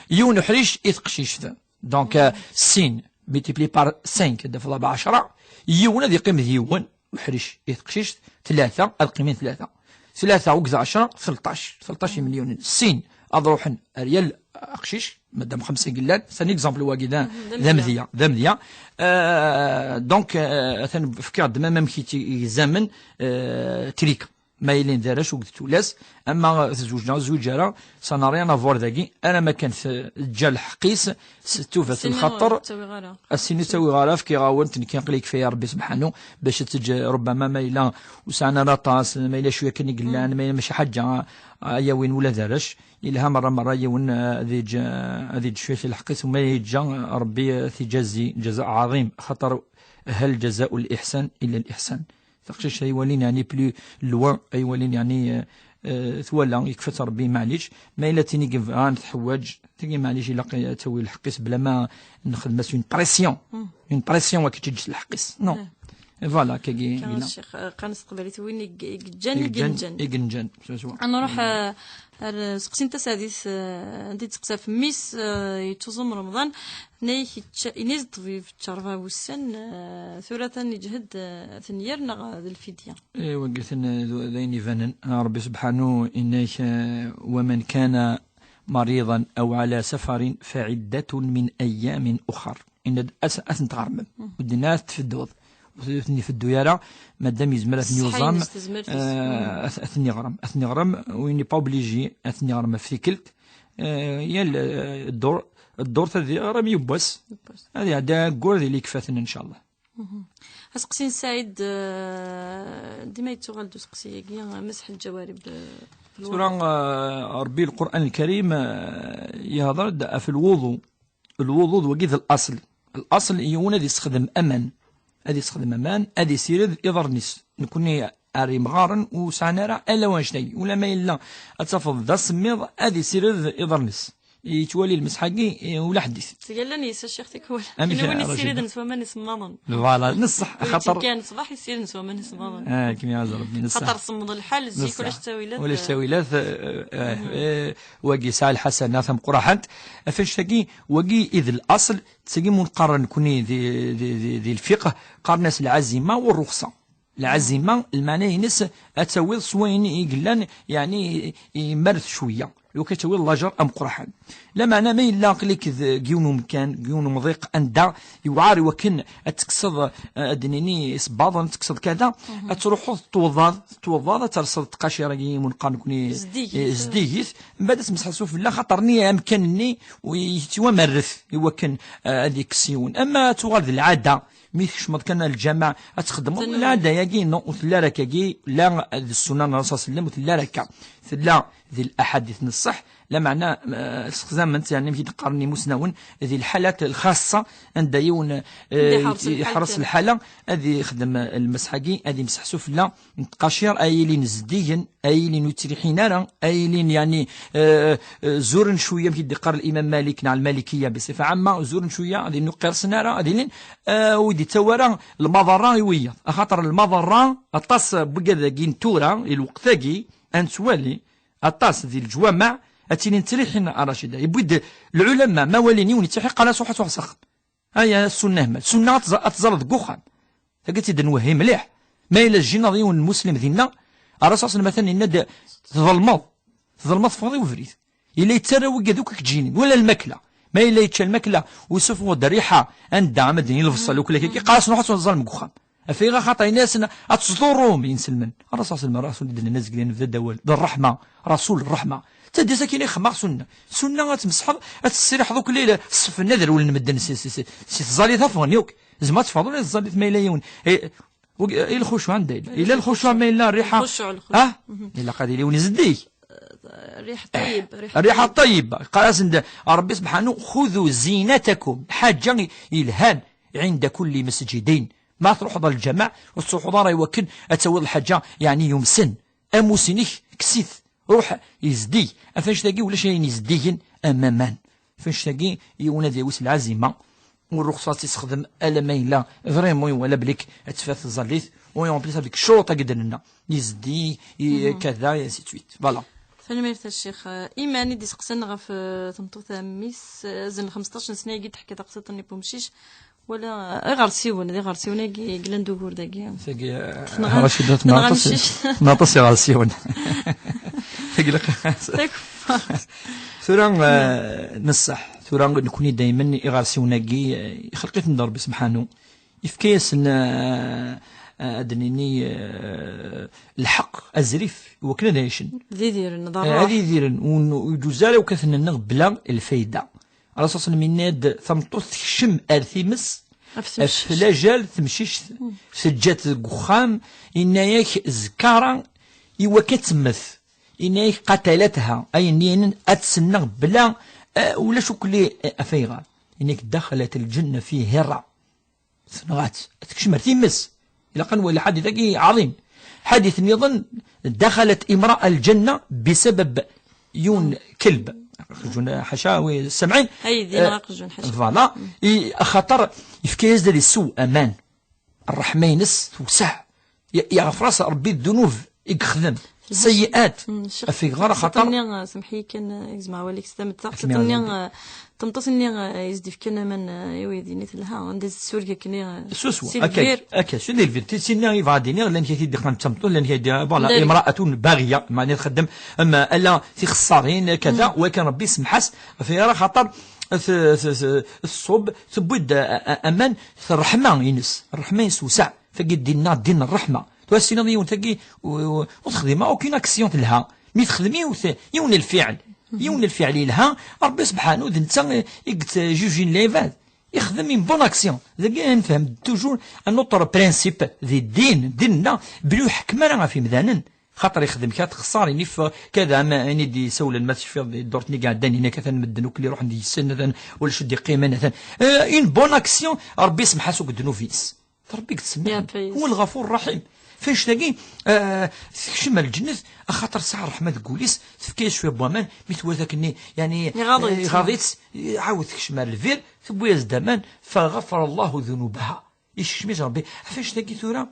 yiwen uḥric i teqcict. Donc, euh, sin multiplié par cinq, ad d-tafeḍ ɛecra, yiwen ad yeqqim d yiwen uḥric i teqcict, tlata ad qqimen tlata. Tlata uged ɛecra, tleṭṭac, tleṭṭac imelyunen. Sin ad ruḥen ar yal aqcic, madam xemsa i yellan, c'est un exemple wagi d a-, d amedya, d amedya. Euh, donc, euh, atan fkiɣ-d même amek i tt-, i yezamen, euh, trika. Ma yelin d arrac uged tullas, ama tezweǧ neɣ ur tezweǧ ara, ça n'a rien à voir dagi, alamma kan teǧǧa lḥeqq-is, s tubat n lxaṭer, ad s-tini ur ttawiɣ ara, fkiɣ-awen-t, nekki aql-i kfaya Rebbi sebḥanu, bac ad teǧǧ, ربما ma yella ur sɛan ara aṭas, ma yella cwiya kan i yellan, ma yella mačči ḥaǧa, ad yawin ula d arrac, yelha merra merra yiwen, eh, ad yeǧǧ, eh, ad yeǧǧ cwiya lḥeqq-is, u ma yeǧǧa, eh, Rebbi, eh, ad t-iǧazi ǧaza ɛaḍim, xaṭer هل جزاء الإحسان إلا الإحسان. Taqcict ay walin, yeɛni, plus loin, ay walin, yeɛni, eh, eh, twala, yekfa-tt Rebbi, maɛlic. Ma yella tin i yebɣan teḥwaǧ, tagi, maɛlic, ilaq ad tawi lḥeqq-is bla ma nexdem-as une pression. Une pression, ad k-teǧǧ lḥeqq-is. Non. Voilà, kagi yella. Ccix, eh, qqaren s teqbaylit, win i g-, i yeǧǧan, i yenǧan. I yenǧan, swaswa. Ad nruḥ, eh, ar, eh, seqsi n tasaɛdit, eh, anda i d-teqsa f mmi-s, eh, yettuẓum Remḍan, tenna-yak, yečča, ini-as ṭṭbib, yečča rebɛa wussan, eh, tura atan yeǧhed, eh, ad ten-yerr neɣ d lfidya? Eh, wagi atan, eh, d, d ayen ibanen. Ah, Rebbi sebḥanu yenna-yak, eh, ومن كان مريضا أو على سفر فعدة من أيام أخر. Yenna-d, as-, ad ten-tɣermem. Ur d-yenna ara ad tfedduḍ. ur ten-ifeddu ara, madam yezmer ad ten-yuẓam. Ad ten-iɣrem, ad ten-iɣrem, win n'est pas obligé ad ten-iɣrem ɣef tikkelt. Yal ddur, ddurt ad iɣrem yiwwas. Ad iɛeddi aggur di likfaten, ncallah. Aseqsi n Saɛid, dima yettuɣal-d useqsi-agi, maseḥ lǧawarib. Tura, rebbi lqur'an lkarim, yehder-d ɣef lwuḍu. Lwuḍu d wagi d laṣel. Laṣel yiwen ad yessexdem aman, ad yessexdem aman ad yessired iḍarren-is. Nekni ar imɣaren ur sɛan ara ala wanect-agi, ula ma yella ad tafeḍ d asemmiḍ ad yessired iḍarren-is. Yettwali lmesḥ-agi, ula ḥdit. Tga llan yes-s a ccix tikwal. Amek a win yessiriden s waman isemmaḍen. Voilà, neṣṣeḥ. Ur axaṭer kan ṣṣbeḥ yessiriden s waman isemmaḍen. Akken iɛaz Rebbi, neṣṣeḥ. Xaṭer semmeḍ lḥal, zik ulac ttawilat. Ulac ttawilat. Wagi yesɛa lḥasana tameqqraḥant. Ɣef annect-agi, wagi i d laṣel. Tagi mu neqqar nekni di, di, di, di lfiqh, qqaren-as lɛazima u rruxṣa. Lɛazima, lmeɛna-ines ad tawiḍ s wayen i yellan, yeɛni, imarret cwiya. Lukan ad tawiḍ lajer ameqqraḥan. Lameɛna ma yella aql-ik deg yiwen umkan, deg yiwen umḍiq, anda yewɛer i wakken ad tekkseḍ, ad d-nini isebbaḍen, ad tekkseḍ kada, ad truḥeḍ tettweḍḍaḍ, tettweḍḍaḍ, ad terseḍ tqacir-agi mu neqqar nekni zeddigit, mbeɛd ad tmesḥeḍ s ufella, xaṭer-nni amkan-nni yettwamarret i wakken ad yekkes yiwen. Ama ad tuɣal d lɛada, mi tkecmeḍ kan ar lǧameɛ ad txedmeḍ lɛada-agi, non, ur telli ara akkagi, la d ssunna n Rasul sallam, ur telli ara akka. Tella di laḥadit n ṣṣeḥ, lameɛna sexdamen-tt, yeɛni amek i d-qqaren imusnawen, di lḥalat lxaṣṣa, anda yiwen iḥres lḥala, ad ixdem lmesḥ-agi, ad imseḥ s ufella n tqacir, ay ilin zeddigen, ay ilin ur ttriḥin ara, ay ilin, yeɛni, zuren cwiya, amek i d-iqqar limam Malik neɣ lmalikiya bisifa ɛamma, zuren cwiya, ad ilin ur qqirsen ara, ad ilin ur d-ittawi ara lmaḍerra i wiyaḍ. Axaṭer lmaḍerra, aṭas n wigad-agi n tura, i lweqt-agi, ad nettwali aṭas di leǧwameɛ ad tilin ttriḥin, a Racida. Yewwi-d lɛulama, ma walin yiwen yettriḥ, qqaren-as ruḥ ad truḥeḍ s axxam. Aya ssunna hmal. Ssunna ad tẓ-, ad teẓreḍ deg uxxam. Tagi ad tt-id-nwehhi mliḥ. Ma yella tjinaḍ yiwen n lmuslim dinna, Rasul sallam atan yenna-d tḍelmeḍ. Tḍelmeḍ, teffɣeḍ i ubrid. Yella yettarra wigad akk i k-ǧǧinin, wala lmakla. Ma yella yečča lmakla, u yessufeɣ-d rriḥa, anda, ama d-nini lbṣel, ukla kaki, qqar-as ruḥ ad tt-ẓẓalem deg uxxam. Ɣef ayɣer? Xaṭer yenna-yasen ad teẓḍurrum inselmen. Rasul sallam, Rasul i d-nenna azgen, nebda-d awal. D rreḥma, Rasul rreḥma. D taddist akkin i xemmeɣ sunna. Sunna ad tmesḥeḍ, ad tessiriḥeḍ akk lila, ṣṣef-nni ad rewlen medden si, si, si, si tẓallit ad ffɣen yakk. Zemreɣ ad teffɣeḍ ula d tẓallit ma yella yiwen. Eh, wagi, eh, i lxucuɛ anda yella? Yella lxucuɛ ma yella rriḥa? Lxucuɛ, lxucuɛ. Ah? Ilaq ad yili yiwen zeddig. Rriḥa ṭṭayib, rriḥa ṭṭayib. Qqar-asen-d Ṛebbi subḥanu, xudu zinatakum, lḥaǧa yelhan, ɛinda kulli mesǧidin. Ma truḥeḍ ɣer lǧameɛ, ur tettruḥuḍ ara i wakken ad tawiḍ lḥaǧa, yeɛni yumsen. Amussin-ik, kkes-it, ruḥ, yezdig. Ɣef annect-agi ulac ayen yezdigen am aman. Ɣef annect-agi, yiwen ad yawi s lɛazima, ur ruxṣa ad tt-issexdem alamma yella vraiment iwala belli ad tfat tẓallit, u en plus avec ccuruṭ-agi d-nenna, yezdi, i-, kada, et ainsi de suite. Voilà. Tanemmirt a ccix. Eh, Iman i d-iseqsan ɣef, eh, tmeṭṭut a mmi-s, eh, azal n xemseṭṭac n sna-agi d-teḥka taqsiṭ-nni n umcic, wala, eh, iɣersiwen, d iɣersiwen-agi i yellan d ugur dagi. Tagi, eh, tenɣa, Racida, tenɣa aṭas, amcic. Tenɣa aṭas iɣersiwen. Tagi ilaq. Takeffart. Tura, eh, neṣṣeḥ. Tura nekni daymen iɣersiwen-agi, eh, ixleq-iten-d Ṛebbi subḥanu. Yefka-yasen, eh, eh, ad d-nini, eh, lḥeqq, azrif, i wakken ad ɛicen. D idiren, d eh, rruḥ. Ad idiren, ur n-, ur iǧuz ara i wakken ad ten-nneɣ bla lfayda. Rasul sallam yenna-d, tameṭṭut tekcem ar times, ɣef tmeccict. Ɣef lajal temcict, teǧǧa-t deg uxxam, yenna-yak, zekara, i wakken ad temmet. Yenna-yak, qatalatha, ayen yenna ad tt-nneɣ bla, eh, ulac ukli, eh, ɣef ayɣer. Yenna-yak, daxalat lǧenna fi hirra. Tenɣa-tt, ad tekcem ar times. Ilaq ad nwali lḥadit-agi ɛaḍim. Ḥadit nniḍen, daxalat imra alǧenna bisabab yiwen kelb. Aqjun, ḥaca, wi samɛin. Aydi neɣ aqjun, ḥaca. Voilà. I, axaṭer yefka-yas-d ad isew aman. Ṛṛeḥma-ines tewseɛ. Ye-, yeɣfer-as Ṛebbi ddunub i yexdem. Sayyi'at. Ɣef iɣar axaṭer. Nni, eh, semḥ-iyi kan, eh, gzem awal-ik s tamettaɣt. Nni, eh, tameṭṭut-nni, eh, i s-d-ifkan aman, eh, i weydi-nni telha, anda i s-d-sureg akken, eh, swaswa. Si lbir. Akka, akka, si lbir. Ti-, tinna yebɣa ad d-iniɣ, llan kay t-id-iqqan d tameṭṭut, llan kay d-, voilà, imra'atun baghiya, meɛna txeddem, am, ala tixessarin, kada, wa kan Ṛebbi isemḥ-as, ɣef iɣar axaṭer t-, t-, t-, tṣubb, tewwi-d, a-, a-, aman, f ṛṛeḥma-ines, ṛṛeḥma-ines tewseɛ. Tagi ddin-nneɣ ddin n ṛṛeḥma. Tura tessneḍ yiwen tagi, u-, u-, ur texdim ara aucune action telha. Mi texdem yiwet, yiwen n lfiɛl, yiwen n lfiɛl yelha, Ṛebbi subḥanu d netta i yettjujin lɛibad. Ixdem une bonne action. Dagi ad nefhem toujours un autre principe di ddin, ddin-nneɣ, belli ur ḥekkem ara ɣef yimdanen. Xaṭer ixdem kra texṣarin, if kada am ayen i d-isawlen ma tecfiḍ di ddurt-nni iɛeddan, yenna-k atan medden akk iruḥen deg-sen, atan ulac i d-iqqimen, atan, euh, une bonne action, Ṛebbi isemḥ-as akk ddnub-is. D Ṛebbi i yettsemmiḥen. Huwa Lɣafur Ṛaḥim. F annect-agi, euh, tekcem ar lǧennet, axaṭer tesɛa ṛṛeḥma deg wul-is, tefka-yas cwiya n waman, mi twata akkenni, yani, iɣaḍ-itt, euh, iɣaḍ-itt, iɛawed tekcem ar lbir, tewwi-yas-d aman, فغفر الله ذنوبها. Yeskcem-itt Ṛebbi. Ɣef annect-agi tura,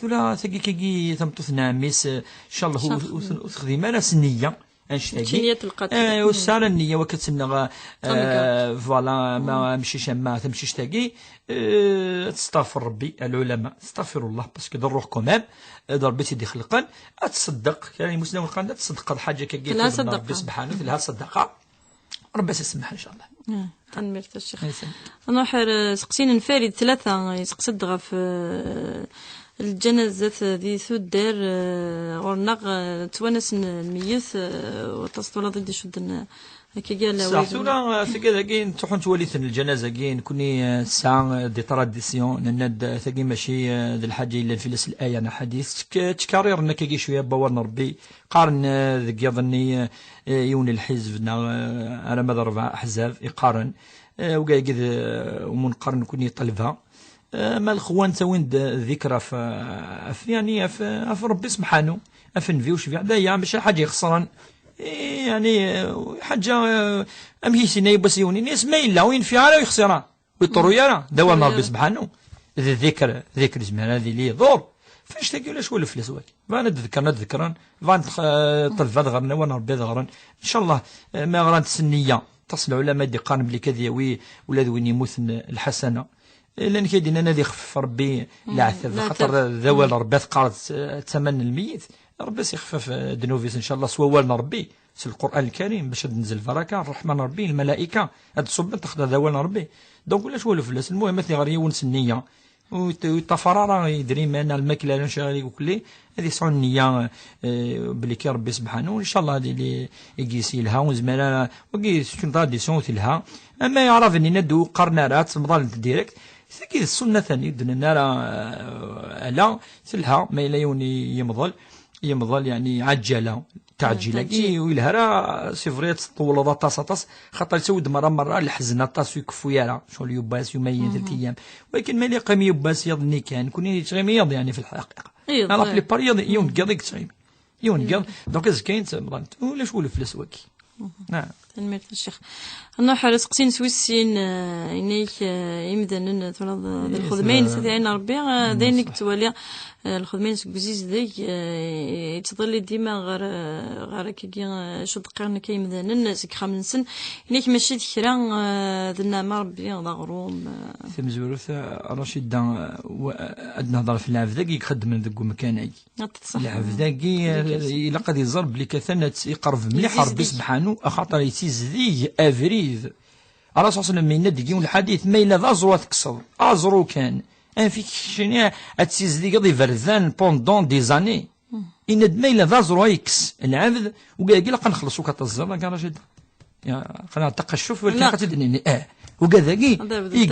tura tagi kagi tameṭṭut n ɛemmi-s, eh, ncallah ur, ur, ur texdim ara s nniya annect-agi. Mačči nniya n lqatl. Eh, ur tesɛi ara nniya wakka ad tenneɣ, eh, voilà, ma amcic ama tamcict-agi, eh, ad testaɣfer Ṛebbi, lɛulama, testaɣfirullah, parce que d ṛṛuḥ quand même, eh, d Ṛebbi i tt-id-ixelqen, ad tṣeddeq, kra n yimusnawen qqaren ad tṣeddeq lḥaǧa-agi, telha ṣeddaqa. Ṛebbi subḥanu, telha ṣeddaqa. Ṛebbi ad s-isemmeḥ, ncallah. Ah, tanemmirt a Ccix. Nruḥ ar, eh, seqsiyen n Farid tlata, yeseqsa-d ɣef, eh, lǧanazat di tuddar, eh, ɣur-neɣ, eh, ttwanasen lmeyyet, eh, waṭas twalaḍ i d-icudden, eh, akka gal. Saḥ, tura, eh, tagi dagi, nettruḥu nettwali-ten lǧanaza-agi, nekkni, eh, nesɛa, eh, des traditions, nenna-d, eh, tagi mačči, eh, d lḥaǧa yellan fell-as laya neɣ ḥadit, ttk-, ttkarriren akkagi cwiya n wawal n Ṛebbi, qqaren, eh, deg yiḍ-nni, eh, yiwen n lḥizb neɣ, eh, alamma d ṛebɛa aḥzab i qqaren, eh, wigad-agi d, eh, umu neqqar nekkni ṭṭelba. Eh, ma lexwan ttawin-d dikr ɣef, ɣef, yani, ɣef, ɣef Ṛebbi subḥanu, ɣef nnbi ucbiɛ, d aya, mačči ḥaǧa ixeṣren. Eh, yani, eh, ḥaǧa, eh, amek i s-yenna yiwwas yiwen, ini-as ma yella ur yenfiɛ ara ur yexṣir ara. Ur yeṭṭurru ara, d awal n Ṛebbi subḥanu. D dikr, dikr izmer ad yili iḍur. F annect-agi ulac walef fell-as wagi. Bɣan ad d-ḍekkren, ad d-ḍekkren. Bɣan tx-, ṭṭelba ad ɣren, awal n Ṛebbi ad ɣren. Ncallah, eh, ma ɣrant s nniya. Aṭas n lɛulama i d-iqqaren belli kad yawi ula d win yemmuten lḥasana. Eh, llan kra i d-yennan ad ixfef Ṛebbi leɛtab, leɛtab, axaṭer d awal n Ṛebbi ad teqqareḍ, eh, d tama n lmeyyet. Ṛebbi ad s-ixfef, eh, ddnub-is, ncallah, s wawal n Ṛebbi. S Lqur'an Lkarim, bac ad d-tenzel lbaraka, ṛṛeḥma n Ṛebbi, lmalayka, ad d-ṣubbent, axaṭer d awal n Ṛebbi. Donc, ulac walef fell-as. Lmuhim, ad t-iɣer yiwen s nniya. Ur t-, ur yeṭṭafar ara idrimen, lmakla, ala ncari ukli, ad yesɛu nniya, eh, belli kan Ṛebbi subḥanu, ncallah ad yili i yis yelha, ur nezmir ara, wagi, c'est une tradition telha. Ama Iɛraben yenna-d ur qqaren ara, ad temḍalent direct. Tagi d ssunna tani, ur d-nenna ara, eh, ala, telha, ma yella yiwen i yemḍel, yemḍel, yani, ɛeǧǧala. Taɛǧil-agi, ur yelha ara, c'est vrai, ad teṭṭewleḍ aṭas, aṭas, xaṭer yettawi-d merra, merra leḥzen aṭas, ur ikeffu ara, ccɣel yiwwas, yumayen, telt ayyam. Walakin ma yella yeqqim yiwwas, yaḍ-nni kan, nekkni yettɣimi yaḍ, yani, fi lḥaqiqa. Iḍ, la plupart, yaḍ, yiwen n yiḍ i yettɣimi. Yiwen n yiḍ, donc azekka i nettemḍant. Ulac walef fell-as wagi. Naɛam. Tanemmirt a Ccix. Nruḥ ar useqsi n wis sin, eh, inek, eh, imdanen, eh, twalaḍ, eh, d lxedma-ines, ad t-iɛin Ṛebbi, eh, d ayen i yettwali, eh, lxedma-ines deg uzizdeg, eh, yettḍilli dima ɣer, eh, ɣer akkagi, eh, acu d-qqaren akka yimdanen seg yixxamen-nsen. Inek mačči d kra, eh, d nneɛma Ṛebbi, d aɣrum, eh. Tamezwarut, eh, Racida, eh, wa-, ad nehder ɣef lɛebd-agi i ixeddmen deg umkan-agi. Lɛebd-agi, eh, ilaq ad iẓer belli katan ad iqerreb mliḥ ɣer Ṛebbi subḥanu, axaṭer yettizdeg abrid. Ṛṛasul ṣalla Llahu ɛalayhi wa sallam yenna-d deg yiwen lḥadit, ma yella d aẓru ad tekkseḍ, aẓru kan, anef-ik keččini ad tizdigeḍ iberdan pendant des années. Yenna-d ma yella d aẓru ad yekkes lɛebd, ugad-agi ilaq ad nexleṣ akk ad teẓẓiḍ, akka Racida. Ya, xanaa taqaccuf, walakin ad t-id-nini, eh, ugad-agi i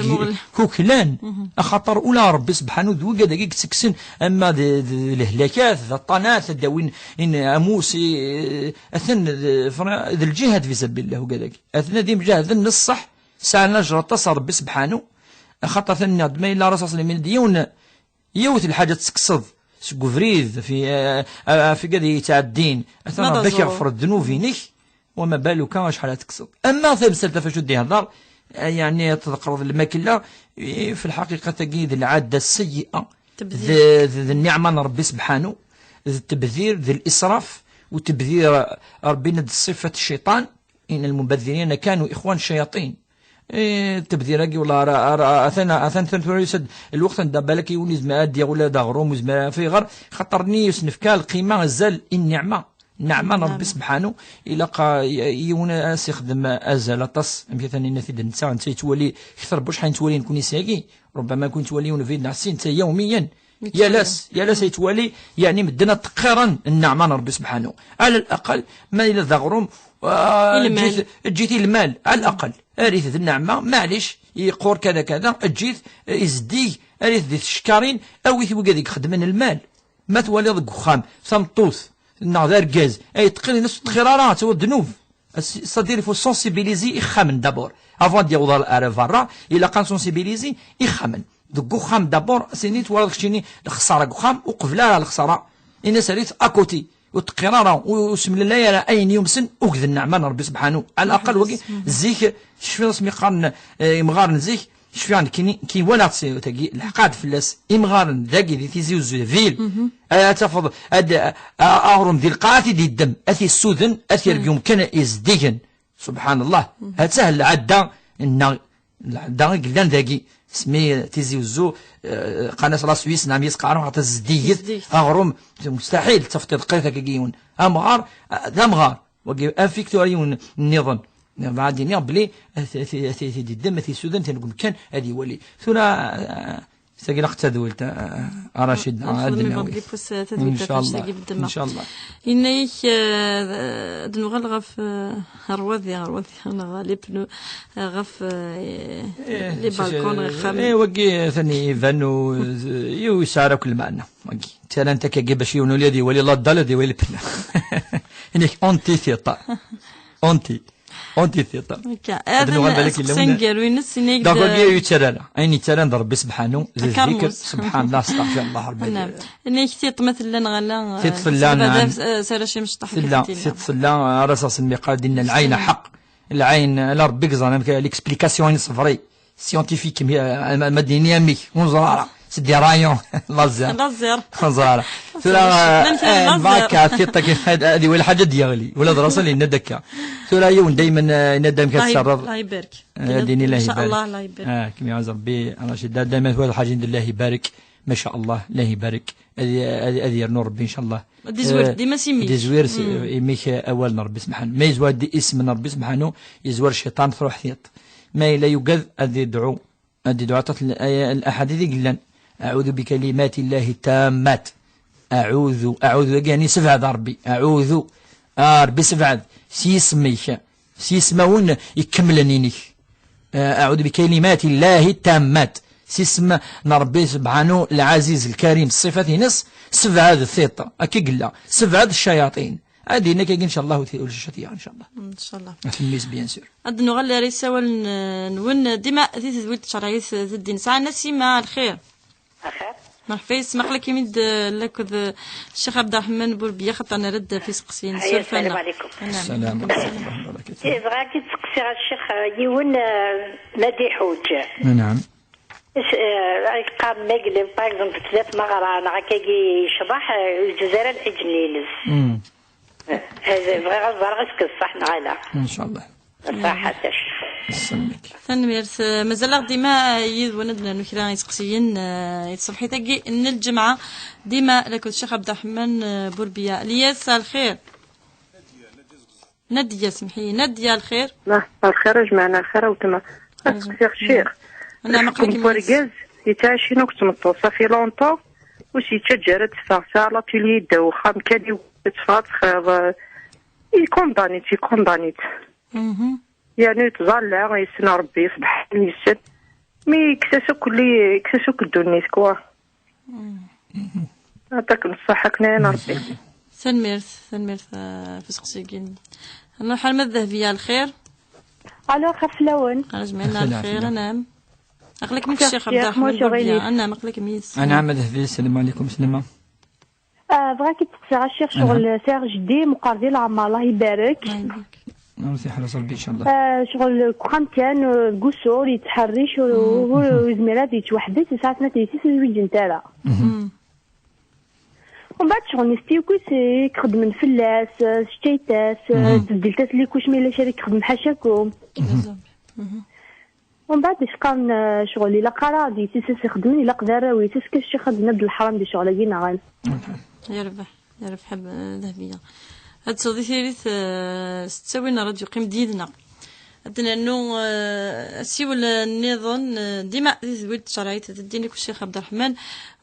kuklan, axaṭer ula Ṛebbi subḥanu d ugad-agi i yettekksen, ama d, d lehlakat, d aṭṭanat, ad d-awin in amus, i, atan d, d lǧihad fi sabilillah ugad-agi. Atan ad imǧahden n ṣṣeḥ, sɛan ajr aṭas ar Ṛebbi subḥanu, axaṭer atan nniɣ-d ma yella Ṛasul ṣalla Llahu ɛalayhi wa sallam yenna-d yiwen, yiwet lḥaǧa ad tekkseḍ seg ubrid, fi, eh, eh, fi gad yettɛeddin, atan Ṛebbi ad k-iɣfer ddnub-inek, wama baluka acḥal ad tekkseḍ. Ama tamsalt ɣef acu d-ihder, eh, yeɛni ad tḍeqqreḍ lmakla, eh, fi lḥaqiqa-tagi d lɛadda sseyyi'a, d, d, d nniɛma n Ṛebbi subḥanu, d tebdir, d lisraf, u tebdir, eh, Ṛebbi yenna-d ṣṣifat cciṭan, إن المبذرين كانوا إخوان الشياطين. Eh, tebdir-agi, wala ara, ara, atan, atan, atan tura yusa-d lweqt anda balak yiwen yezmer ad d-yaɣ ula d aɣrum, yezmer ad iɣer, xaṭer-nni yesnefka lqima, azal i nniɛma. Nneɛma n Ṛebbi subḥanu, ilaq, ah, y-, yiwen ad s-ixdem azal aṭas, amek atan yenna-t-id netta, netta yettwali kter n wacḥal nettwali nekkni sagi, ṛubbama nekkni nettwali yiwen ubrid neɣ sin, netta yawmiyan, Yal ass, yal ass yettwali, yeɛni medden ad ṭṭeqqiren nneɛma n Ṛebbi subḥanu. Ɛla laqal, ma yella d aɣrum, ah, eǧǧ-it, eǧǧ-it i lmal, ɛla laqal. Err-it d nneɛma, maɛlic, yeqqur kada kada, eǧǧ-it, eh, izeddig, err-it di tcekkarin, awi-t i wigad i ixeddmen lmal. Ma twaliḍ deg uxxam, tameṭṭut, neɣ d argaz, ay yeṭṭqin, ur ttqir ara, ad tawiḍ ddnub. C'est-à-dire, il faut sensibiliser ixxamen d'abord. Avant ad d-yaweḍ ar, ar berra, ilaq ad sensibiliser ixxamen. Deg uxxam d'abord, sini twalaḍ keččini lexsara deg uxxam, uqbel ara lexsara. Ini-as err-it à côté. Ur ttqir ara, ur, ur semlelay ara ayen yumsen, uged nneɛma n Ṛebbi subḥanu. Ɛla laqal wagi, zik, tecfiḍ asmi qqaren, eh, imɣaren zik, cfiɣ nekkini, ki walaɣ-tt tagi, lḥeqqa-d fell-as, imɣaren dagi di Tizi Uzzu, ville. Eh, ad tafeḍ, ad, a, aɣrum di lqaɛa ad t-id-iddem, ad t-issuden, ad t-yergum kan izeddigen. Subḥan Allah. Hatta lɛadda, nneɣ, lɛadda i yellan dagi. Smi Tizi Uzzu, eh, qqaren-as la Suisse, neɣ mi s-qqaren, xaṭer zeddiget, zeddiget, aɣrum, mustaḥil, tafeḍ-t qrib akka yiwen. Amɣar, eh, d amɣar. Wagi, anef-ik tura yiwen nniḍen. Bɣiɣ ad d-iniɣ belli ad t-, ad t-, ad t-, ad t-id-iddem, ad t-issuden, ad t-yergum kan, ad iwali. Tura, eh, tagi ilaq d tadwilt, eh, a Racid, ad d-nawi. Incallah, incallah. Yenna-yak, eh, ad nuɣal ɣef, eh, rwadi, rwadi, neɣ les pneus, eh, ɣef, eh, les balcons, ixxamen. Eh, wagi, tani iban u, ur yesɛi ara akk lmeɛna. Wagi, ttarran-t akkagi bac yiwen ur ad iwali la dalle, ad iwali les pneus. Inek, anti tiṭ. Anti. Anti tiṭ. Akka. Ad nuɣal balak yella win. Angaru-ines, inek. Donc, wagi ur yettarra ara. Ayen yettarran d Ṛebbi subḥanu, d ddikr, subḥan Allah, astaɣfir Allah, Ṛebbi. Naam. Inek tiṭ ma tella neɣ ala, tiṭ tella, naam. S arrac imecṭaḥ tella. Tiṭ tella, ara s-asen mi qqar dinna lɛayna ḥeqq. Lɛayn, ala Ṛebbi yeẓran amek, l'explication-ines vrai. Scientifique, mi, eh, ma, ma d-nini amek, ur neẓri ara. C'est des rayons, laser. Laser. Ur neẓri ara. Tura, eh, laser. Barka, tiṭ-agi, ad, ad iwali ḥaǧa ad d-yeɣli. Ula d Rasul yenna-d akka. Tura yiwen daymen, eh, yenna-d amek ad, Allah yib-, tsarreḍ. Allah ibarek. Eh, ad d-nini Allah ibarek. Inchallah, Allah ibarek. Ah, kem iɛaz Rebbi, Racid, daymen twala lḥaǧa n Allah ibarek. Macaallah, Allah ibarek. Ad, ad, ad yernu Rebbi, incallah. Ad izwir, eh, dima s imi-k. Ad izwir s, mm, imi-k, eh, awal n Rebbi subḥanu. Ma yezwar d isem n Rebbi subḥanu, yezwar cciṭan, truḥ tiṭ. Ma yella yugad, ad idɛu. Ad idɛu aṭas n, eh, laḥadit i yellan. أعوذ بكلمات الله التامات. أعوذ، أعوذ, yeɛni sebɛed a Rebbi. أعوذ, a Rebbi, sebɛed s yisem-ik. S yismawen ikemlen inek. Eh, أعوذ بكلمات الله التامات. S yisem n Rebbi subḥanu, lɛaziz, lkarim, ṣṣifat-ines, sebɛed tiṭ. Akka i yella. Sebɛed ccayaṭin. Ad d-yenna akkagi, incallah, ur t-, ulac catiya, incallah. Incallah. Ɣef mmi-s, bien sûr. Ad nuɣal ar yisawalen, eh, nwen. Dima di tedwilt tcerɛit, eh, d ddin. Sɛan Nasima, lxir. Axir. Merḥba yes-m, aql-akem-id, eh, lakked, eh, Ccix Abderrahman Bourbiya, xaṭer nerra-d ɣef iseqsiyen. Aya, suref-aneɣ. Salam alaikum. Anam. Salam alaikum wa rahmatullahi wa barakatuh. Eh, bɣiɣ ad k-id-seqsiɣ a Ccix, eh, yiwen, eh, ma d-iḥuǧ. Naam. Is-, eh, ay qqaren ma yella, par exemple, tella tmeɣra neɣ akkagi yecḍeḥ, eh, ur yeǧǧiz ara lḥiǧ-nni-ines. Mm. Eh, eh, bɣiɣ ad ẓreɣ est-ce que d ṣṣeḥ neɣ ala. Incallah. Ṣaḥat a Ccix. Ssem-ik. Tanemmirt. Eh, mazal-aɣ dima, eh, yid-wen ad d-nernu kra iseqsiyen, eh, i tṣebḥit-agi n lǧemɛa. Dima lakked Ccix Abderrahman, eh, Bourbiya. Lyes, lxir. Nadia, semḥ-iyi. Nadia, lxir? Lxir a jmaɛna, lxir a weltma. Ad sqsiɣ ccix. Anɛam, aql-ikem yis. Wergaz yettɛicin akked tmeṭṭut, ça fait longtemps, ur s-yettaǧǧa ara ad teffeɣ, tesɛa l'atelier ddaw uxxam kan, i teffeɣ ad texriḍ, eh, i condamné-tt, i condamné-tt. Mhm. Yeɛni yettẓalla, yessen Ṛebbi, subḥan yessen. Mi yekkes-as akk, yekkes-as akk ddunit, quoi. Ɛṭak n ṣṣeḥḥa akken ay Ṛebbi. Tanemmirt, tanemmirt, eh, ɣef useqsi-agi. Nruḥ arma d Dehbiya, lxir? Alo, xef fell-awen. Ajmaɛin ɛla xir, anɛam. Aql-ikem yis Ccix Abderrḥman Bourbiya. Anɛam, aql-ikem yis. Anɛam a Dehbiya, sslam ɛlikum, slama. Ah, bɣiɣ ad k-id-seqsiɣ a Ccix, ccɣel sɛiɣ jeddi meqqer di leɛmer, Allah ibarek. Allah ibarek. Ur t-iḥrez Ṛebbi, incallah. Ah, ccɣel deg uxxam kan, ah, deg usur, yettḥerric, ur, ur, ur yezmir ad yettwaḥbes, yesɛa snat yessi-s ur zwiǧent ara. Mhm. Umbeɛd ccɣel-nni s tyukis i ixeddmen fell-as, ah, s tcayt-as, ah, tbeddel-as likuc ma yella kra i ixeddem ḥacakum. Umbeɛd, is qqaren, eh, ccɣel ilaq ara ad yessi-s ixeddmen, ilaq d arraw-is, est-ce que ccix ad d-naf d leḥram di ccɣel-agi neɣ ala? Yerbeḥ, yerbeḥ a Dehbiya. Ad tesɛuḍ i tiririt, eh, s ttawil n ṛṛadyu, qqim-d yid-neɣ. Ad d-nernu, eh, asiwel nniḍen, eh, dima di tedwilt tcerɛit d ddin akk Ccix Ɛebderreḥman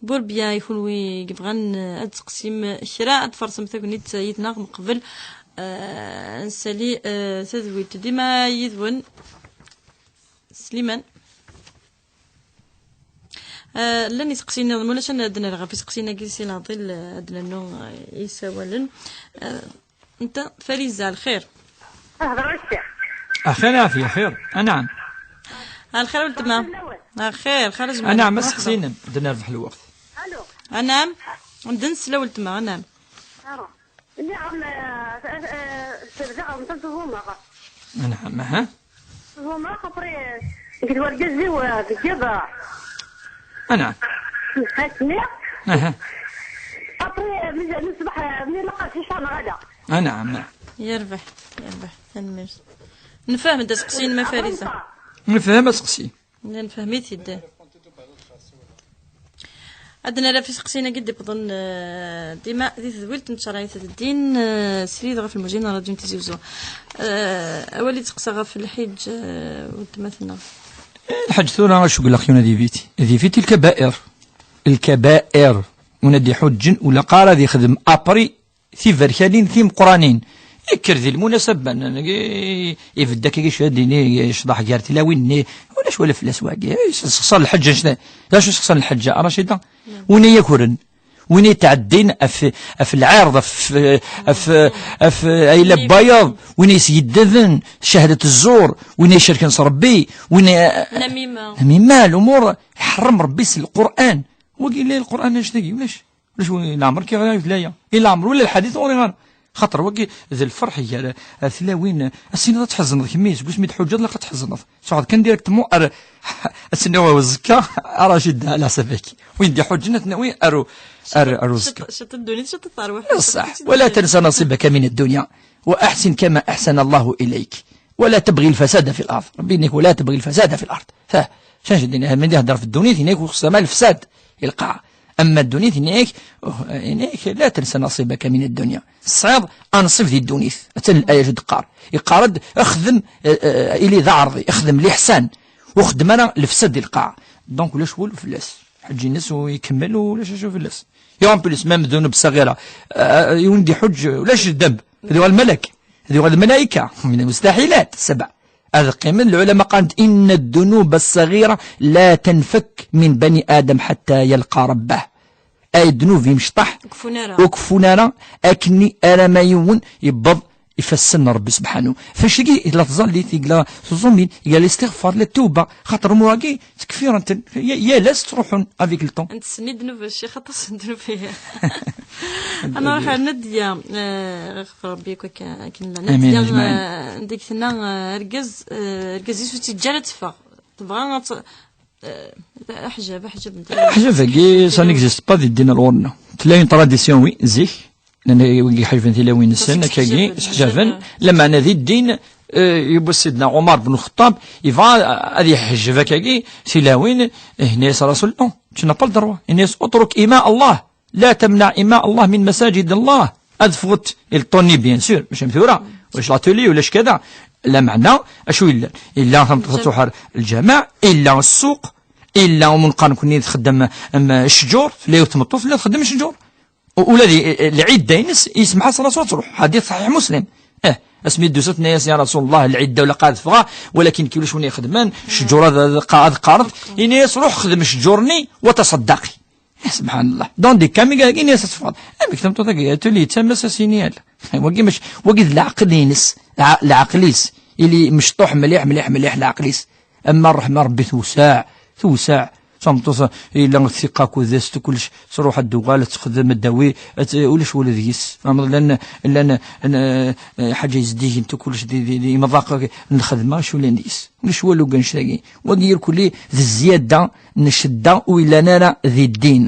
Burebya. I kunwi i yebɣan, eh, ad d-teqsim kra, ad tfarsem tagnit yid-neɣ meqbel, eh, ad nsali, eh, tadwilt. Dima yid-wen Sliman. Eh, llan iseqsiyen nniḍen, ma ulac ad d-nerr ɣef iseqsiyen-agi si leɛḍil, eh, ad d-nernu, eh, isawalen. Eh, nta Fariza, lxir. Hḍer a Ccix. Axir, ɛafya, xir. Anɛam. Lxir a weltma. Axir, xir a Jmal. Anɛam, aseqsi-inem, ad nerbeḥ lweqt. Anɛam. Ad nsel a weltma, anɛam. Lliɣ, eh, eh, eh, serdeɣ, ɣer-sen ẓumeɣ. Anɛam, aha. Ẓumeɣ, après, deg wergaz-iw, eh, deg yiḍ. Anɛam. Asmi. Aha. Après, eh, mi, mi ṣbeḥ, eh, mi laqas icaneɣ ala. Anɛam, naɛam. Yerbeḥ, yerbeḥ, tanemmirt. Nfehmed aseqsi-inem a Farisa. Nfehhem aseqsi. Nfehhem-it-id. Ad nara f iseqsiyen-agi d-iwwḍen, eh, dima di tedwilt n tcerɛit d ddin, eh, srid ɣef lmujin n ṛadyu n Tizi Uzzu. Eh, awal i d-teqsa ɣef lḥiǧ, eh, weltma-tneɣ. Lḥiǧ tura acugleɣ yuna di viti. Di viti lkabair. Lkabair. Win ad iḥuǧǧen ula qqar ad ixdem apri tiberkanin timeqqranin. Yekker di lmunasaba, n-, n-, ibedd akka kicc ad yini yecḍeḥ gar tlawin-nni, ulac wala fell-as wagi. Eh, s-, sexṣar lḥeǧǧa, annect-a. D acu sexṣar lḥeǧǧa, a Racida? Win i yakren, win i tɛeddin af, af lɛirḍ, af, af, af ayla n wayeḍ, win i yesgedden, cahdat zzur, win i icerken s Rebbi, win i, Namima. Namima, lumuṛ iḥeṛṛem Rebbi s Lqur'an. Wagi la Lqur'an annect-agi, ulac. Ulac win leɛmer k-iɣra i tlaya. I leɛmer wala lḥadit ur iɣar. Xaṭer wagi d lferḥ gar, eh, tlawin. Ad tiniḍ ad tḥezneḍ kemmi, seg wasmi d-tḥuǧǧeḍ ilaq ad tḥezneḍ. Tṛuḥeḍ kan directement ar, ad tiniḍ uzekka, a Racid, ɛla ḥsab-ik. Win d-iḥuǧǧen ad t-nawi ar, ar, ar uzekka. Ciṭ, ciṭ ddunit, ciṭ tarwiḥt. Ṣṣeḥ. ولا تنس نصيبك من الدنيا وأحسن كما أحسن الله إليك. ولا تبغ الفساد في الأرض. Rebbi yenna-k ولا تبغ الفساد في الأرض. Ha, acu n ddin, mi d-ihedder f ddunit, yenna-k ur xsam ara lefsad i lqaɛa. Ama ddunit, yenna-k, uh, yenna-k لا تنس نصيبك من الدنيا. Tesɛiḍ anṣib di ddunit. Atan laya acu d-teqqar. Yeqqar-d, xdem, eh, eh, ili d aɛerḍi, xdem liḥsan. Ur xdem ara lefsad di lqaɛa. Donc, ulac walu fell-as. Lḥeǧǧ-ines u ikemmel, ulac acu fell-as. Et en plus, même ddunub ṣṣaɣira, eh, yiwen d-iḥuǧǧ, ulac ddemb. Ad yuɣal malak. Ad yuɣal lmalayka. من المستحيلات السبع. Ad qqimen lɛulama qqaren-d إن الذنوب الصغيرة لا تنفك من بني آدم حتى يلقى ربه. Ay ddnub imecṭaḥ, ur keffun ara. Ur keffun ara, akken arama yiwen yewweḍ ifassen n Rebbi subḥanu. F acu-agi i la tẓallit, i la teẓumin, i la listiɣfar, la tuba, xaṭer umur-agi tkeffiren-ten, y-, yal ass ttruḥun avec le temps. Ad ntessen i ddnub, a Ccix, aṭas n ddnub. Ad nruḥ ar Nadya, eh, ɣef Rebbi akk akka, akken llan. Amin, Nadya, ajmaɛin. Eh, anda i tenna, eh, argaz, eh, argaz-is ur tt-yeǧǧa ara ad teffeɣ. Tebɣa ad tt-, eh, aḥjab, aḥjab n Aḥjab-agi, ça n'existe pas di ddin ɣur-nneɣ. Tella une tradition, oui, zik. Llan wigi ḥejben tilawin-nsen, akkagi, seḥjaben. Lameɛna di ddin, eh, yewwi Sidna Ɛumar ben Lxeṭṭab, yebɣa ad yeḥjeb akkagi tilawin, eh, yenna-yas Rasul, non, tu n'as pas le droit. Yenna-yas, اترك إماء الله. لا تمنع إماء الله من مساجد الله. Ad ffɣet ileṭṭunen, bien sûr, mačči am tura. Ulac l'atelier, ulac kada. Lameɛna, acu yellan? Illa tameṭṭut ad truḥ ar lǧameɛ, illa ssuq, illa umunqar nekkni txeddem, am, ccǧur, tella yiwet tmeṭṭut tella txeddem ccǧur. U-, ula d, eh, lɛidda-ines, yesmeḥ-as Rasul ad truḥ. Ḥadit ṣaḥiḥ Muslim. Eh, asmi d-tusa tenna-yas, ya Rasul Allah, lɛidda ur ilaq ad ffɣeɣ, walakin nekk ulac win ixedmen, ccǧur ad, ad qa-, ad qqarent. Yenna-yas, ruḥ xdem ccǧur-nni, wa taṣeddaqi. Eh, subḥan Allah. Donc, di kamigagi-nni ad teffɣeḍ. Amek tameṭṭut-agi, tuli yettamas-as ini ala. Wagi mac-, wagi d leɛqel-ines, lɛ-, leɛqel-is. Ili mecṭuḥ mliḥ, mliḥ, mliḥ leɛqel-is. Ama ṛṛeḥma Ṛebbi tewseɛ, tewseɛ. Tameṭṭut yella tfiqa akked-s, kullec, tṛuḥ ad d-tuɣal, ad texdem, ad d-tawi, ad t-, ulac wala deg-s. Tfehmeḍ? Llan, llan, eh, ḥaǧa yezdigen, kullec di, di, di imeḍaq n lxedma, acu yellan deg-s? Ulac walu deg annect-agi. Wagi irkelli d zzyada n ccedda ur yellan ara di ddin.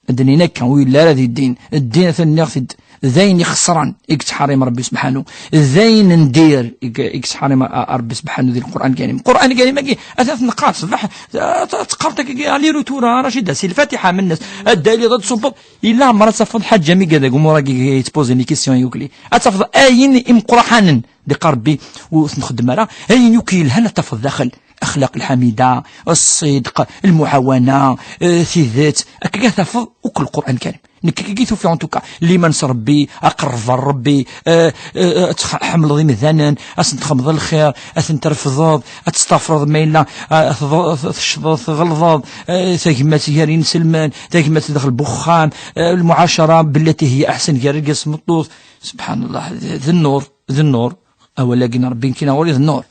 Ad d-nini akka, ur yelli ara di ddin. Ddin, atan nniɣ-t-id, d ayen ixesren i yettḥarim Rebbi subḥanu, d ayen n dir i i yettḥarim a- a- Rebbi subḥanu di Lqur'an Karim. Lqur'an Karim-agi, ata tneqqar ṣṣbeḥ, a- a- teqqar-t akka, aller-retour, a Racida, si Lfatiḥa mennes, a ddaliḍ ad tṣubbeḍ, illa mer ad tafeḍ Ḥaǧ Amiga deg umur-agi yettpozen les questions yukli. Ad tafeḍ ayen imquraḥanen d-iqqar Rebbi ur t-nxeddem ara, ayen yakk yelhan ad tafeḍ daxel. Axlaq lḥamida, ṣṣidq, lmuɛawana, eh, tidet, akka tafeḍ akk Lqur'an Karim. Nekk akka i tufiɣ, en tout cas, liman s Rebbi, aqerreb ar Rebbi, eh, eh, ad tḥemmleḍ imdanen, ad sen-txemmeḍ lxir, ad ten-trefdeḍ, ad testafreḍ ma yella, eh, tḍ- tecḍeḍ, tɣelḍeḍ, eh, tagmat gar inselmen, tagmat daxel n uxxam, eh, lmuɛacara bellati hiya aḥsen gar argaz d tmeṭṭut. Subḥanallah, d d nnur, d nnur. Awal-agi n Rebbi nekkin ɣur-i d nnur.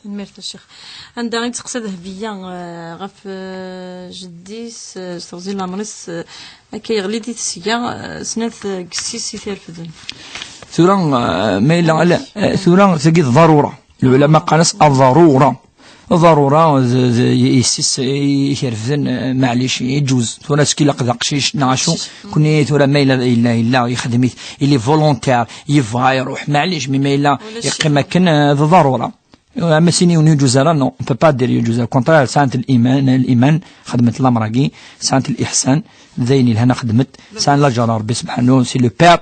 Tanemmirt a Ccix. Anda i d-teqsa Dehbiya, eh, ɣef, eh, jeddi-s, eh, s teɣzi n leɛmer-is, eh, akka yeɣli di tesga, eh, snat, eh, deg yessi-s i t-irefden. Tura, eh, ma yella, ala, eh, tura tagi d ḍarura. Lɛulama qqaren-as aḍarura. Ḍarura, d, d, yessi-s i t-irefden, eh, maɛlic, iǧuz. Tura s-k ilaq d aqcic, neɣ acu, kuni tura ma yella, yella, yella, yexdem-it, il est volontaire, yebɣa iruḥ, maɛlic, mi ma yella yeqqim akken, eh, d ḍarura. Ama sin yiwen ur yeǧuz ara, non, on peut pas dire ur yeǧuz ara. Au contraire, sɛant liman, liman, xedment lamer-agi, sɛant liḥsan, d ayen yelhan xedment, sɛan laǧer n Rebbi subḥanu, c'est le père,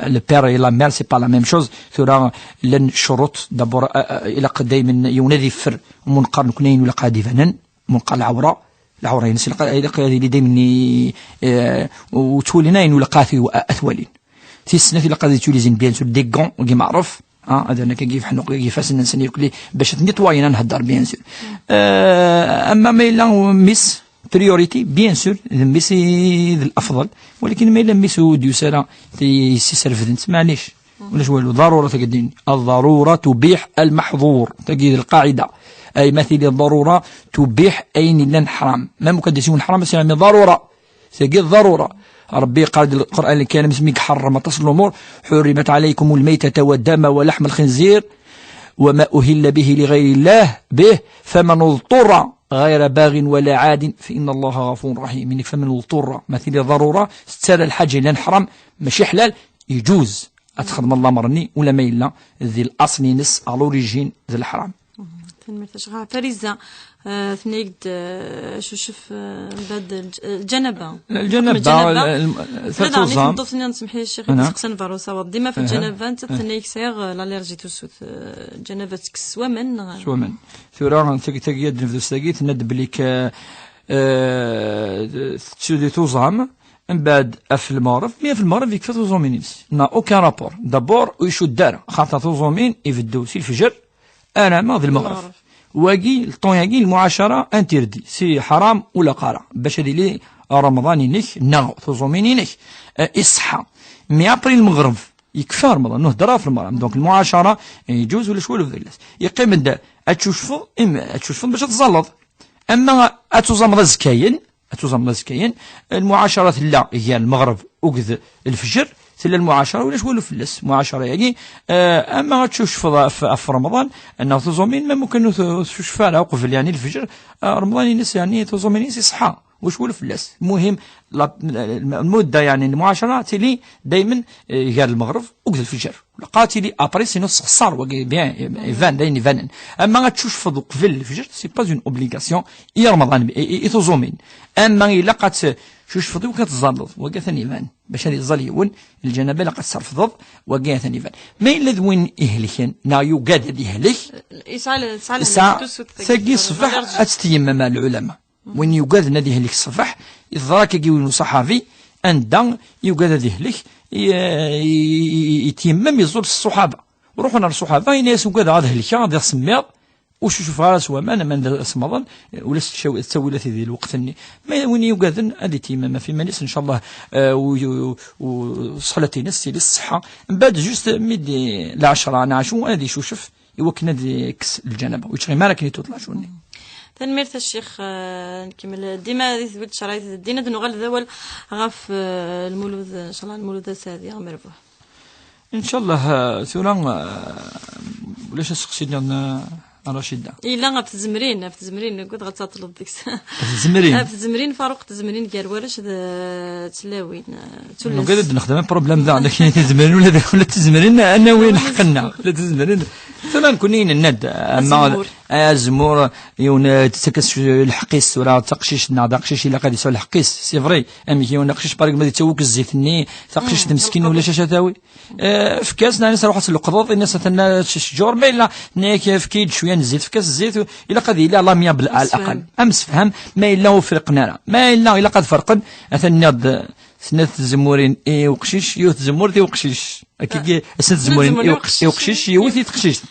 le père et la mère, c'est pas la même chose. Tura, llan ccuruṭ, d'abord, euh, euh, ilaq daymen yiwen ad iffer, mu neqqar nekni ayen ilaq ad ibanen, mu neqqar lɛawra, lɛawra-ines ilaq, ilaq ad yili daymen i, euh, ur ttwalin ayen ilaq ad t-, ad t-walin. Tis snat ilaq ad utilisin, bien sûr, des gants, deg imeɛref, ah, ad rren akka deg yifassen-nsen yakk bac ad t-nettoyen, ad nhedder, bien sûr. Euh, ama ma yella mmi-s, priorité, bien sûr, d mmi-s i d l'afḍel, walakin ma yella mmi-s ur d-yusi ara, yessi-s refden-tt, maɛlic, ulac walu, ḍarura tagi d-nini. الضرورة تبيح المحظور, tagi d lqaɛida. Ay ma tili ḍarura tubiḥ ayen yellan ḥram. Même ukan d-yas yiwen ḥram, c'est ḍarura. Tagi d ḍarura. Rebbi yeqqar-d deg Lqur'an Lkarim, asmi iḥerrem aṭas n lumuṛ: حرمت عليكم الميتة والدم ولحم الخنزير وما أهل به لغير الله به فمن اضطر غير باغ ولا عاد فإن الله غفور رحيم. Inek فمن اضطر, ma tili ḍarura, tettarra lḥaǧa yellan ḥram, mačči ḥlal, iǧuz ad txedmeḍ lameṛ-nni, ula ma yella di l'aṣl-ines, à l'origine, d leḥram. Tanemmirt a Ccix. Fariza, eh, tenna-yak-d, eh, acucef, eh, mbeɛd lǧ-, eh, lǧanaba. Lǧanaba, lǧanaba. Ula daɣen i tmeṭṭut-nni, semmeḥ-iyi a Ccix, i d-iseqsan berra usawaḍ. Dima f lǧanaba, nettat tenna-yak sɛiɣ, eh, l'allergie tusut. Eh, lǧanaba tekkes s waman, neɣ? S waman. Tura, tagi, tagi, ad nebdu s tagi, tenna-d belli k-, eh, tettili tuẓam, mbeɛd af lmeɣreb, mi af lmeɣreb yekfa tuẓumin-ines. N'a aucun rapport. D'abord, ur icudd ara, xaṭer tuẓumin ibeddu si lefjer, arama d lmeɣreb. Lmeɣreb. Wagi, le temps-agi, lmuɛacara interdit, c'est ḥaram ur ilaq ara, bac ad yili Remḍan-inek neɣ tuẓumin-inek, eh, iṣeḥḥa. Mais après lmeɣreb, yekfa Remḍan, nhedder ɣef lmeɣreb. Donc lmuɛacara, eh, iǧuz, ulac walu fell-as. Yeqqim-d ad tcucfeḍ, im-, ad tcucfeḍ bac ad tẓalleḍ. Ama ad tuẓameḍ azekkayen, ad tuẓameḍ azekkayen, lmuɛacara tella gar lmeɣreb akked lefjer, tella lmuɛacara ulac walu fell-as. Lmuɛacara-agi, eh, ama ad tcucfeḍ ɣef, ɣef Remḍan, neɣ tuẓumin, ma mukan ur t-, ur tcucef ara uqbel, yeɛni lefjer, eh, Remḍan-ines, yeɛni tuẓumin-ines iṣeḥḥa, ulac walu fell-as. Lmuhim, la, lmudda, yeɛni lmuɛacara, tili daymen, eh, gar lmeɣreb akked lefjer. Ilaq ad tili après, sinon tesxeṣṣar wagi, bien, iban, d ayen ibanen. Ama ad tcucfeḍ uqbel lefjer, c'est pas une obligation i Remḍan, i, i, i tuẓumin. Ama ilaq ad tcucfeḍ i wakken ad tẓalleḍ, wagi atan iban. Bac ad iẓall yiwen, lǧanaba ilaq ad tesrefdeḍ, wagi atan iban. Ma yella d win ihelken, neɣ yugad ad ihlek, yesɛa, yesɛa tagi ṣṣbeḥ ad tt-tyemmem, a lɛulama. Win yugaden ad ihlek ṣṣbeḥ, yeḍra akkagi win uṣaḥabi, anda yugad ad ihlek, i, i, i, i, yetyemmem, iẓul s ṣṣuḥaba. Ruḥen ɣer ṣṣuḥaba, yenna-yas: "Ugadeɣ ad helkeɣ, ad iɣ-semmiḍ, ur cucufeɣ ara s waman, aman d asemmaḍen, ulac ttawi-, ttawilat di lweqt-nni." Ma win yugaden ad ityemmem ɣef iman-is, ncallah, eh, u, u, u, ṣṣalat-ines tili ṣṣeḥḥa. Mbeɛd, juste mi d lɛecra neɣ ɛecrin, ad icucef, i wakken ad yekkes lǧanaba, ur yettɣimi ara akken i toute la journée. Tanemmirt a Ccix, eh, nkemmel. Dima di tbut ccṛayet din, ad nuɣal d awal ɣef, eh, lmulud, ncallah, lmulud aseɛdi amerbuḥ. Ncallah, eh, tura, eh, ulac aseqsi nniḍen, eh, Racida. Yella ɣef tzemrin, ɣef tzemrin, nugad ɣad taṭleḍ deg-s. Tzemrin. Ɣef tzemrin, Faruq, tzemrin gar warrac d tlawin, eh, d tullas. Nugad ad d-nexdem problème da, lakin tizemrin ula d, ula d tizemrin, ad nawi lḥeqq-nneɣ. Ula d tizemrin. Tura nekkni nenna-d, ama azemmur, yiwen, eh, tettak-as lḥeqq-is tura d taqcict neɣ d aqcic ilaq ad yesɛu lḥeqq-is, c'est vrai. Amek yiwen aqcic, par exemple, ad yettawi akk zzit-nni, taqcict meskin ulac acu ad tawi. Eh, efk-as, nnan-as ruḥ ad tleqḍeḍ, ini-as atan ccjur, ma yella, tenna-yak efk-iyi-d cwiya n zzit, efk-as zzit, ilaq ad yili à l'amiable, à l'aqal. Amsefham, ma yella ur friqen ara. Ma yella ilaq ad ferqen, atan nniɣ-d, eh, snat tzemmurin i uqcic, yiwet tzemmurt i uqcic. Akkagi, snat tzemmurin i uqcic, yiwet i teqcict.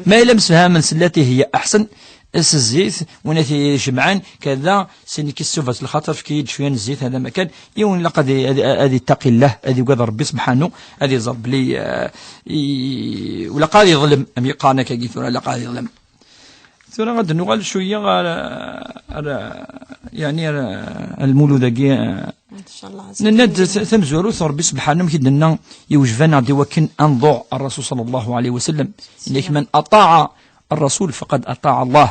Ma yella msefhamen s llati hiya aḥsen, s zzit, win ad t-ijemɛen, kada, s nekk isubat lxaṭer, efk-iyi-d cwiya n zzit, hada makan, yiwen ilaq ad i-, ad, ad ittaqi llah, ad yugad Rebbi subḥanu, ad iẓer belli, eh, i-, ur ilaq ad iḍlem, am yeqqaren akkagi tura, ilaq ad iḍlem. Tura ad nuɣal cwiya ɣer, ɣer, yeɛni ɣer, ɣer lmulud-agi, eh, Inchallah. Nenna-d t-, tamezwarut, Rebbi subḥanu, amek i d-nenna, iwjeb-aneɣ-d i wakken ad nḍuɛ Rrasul ṣalla Llahu ɛalayhi wa sallam. Yenna-k, من أطاع الرسول فقد أطاع الله.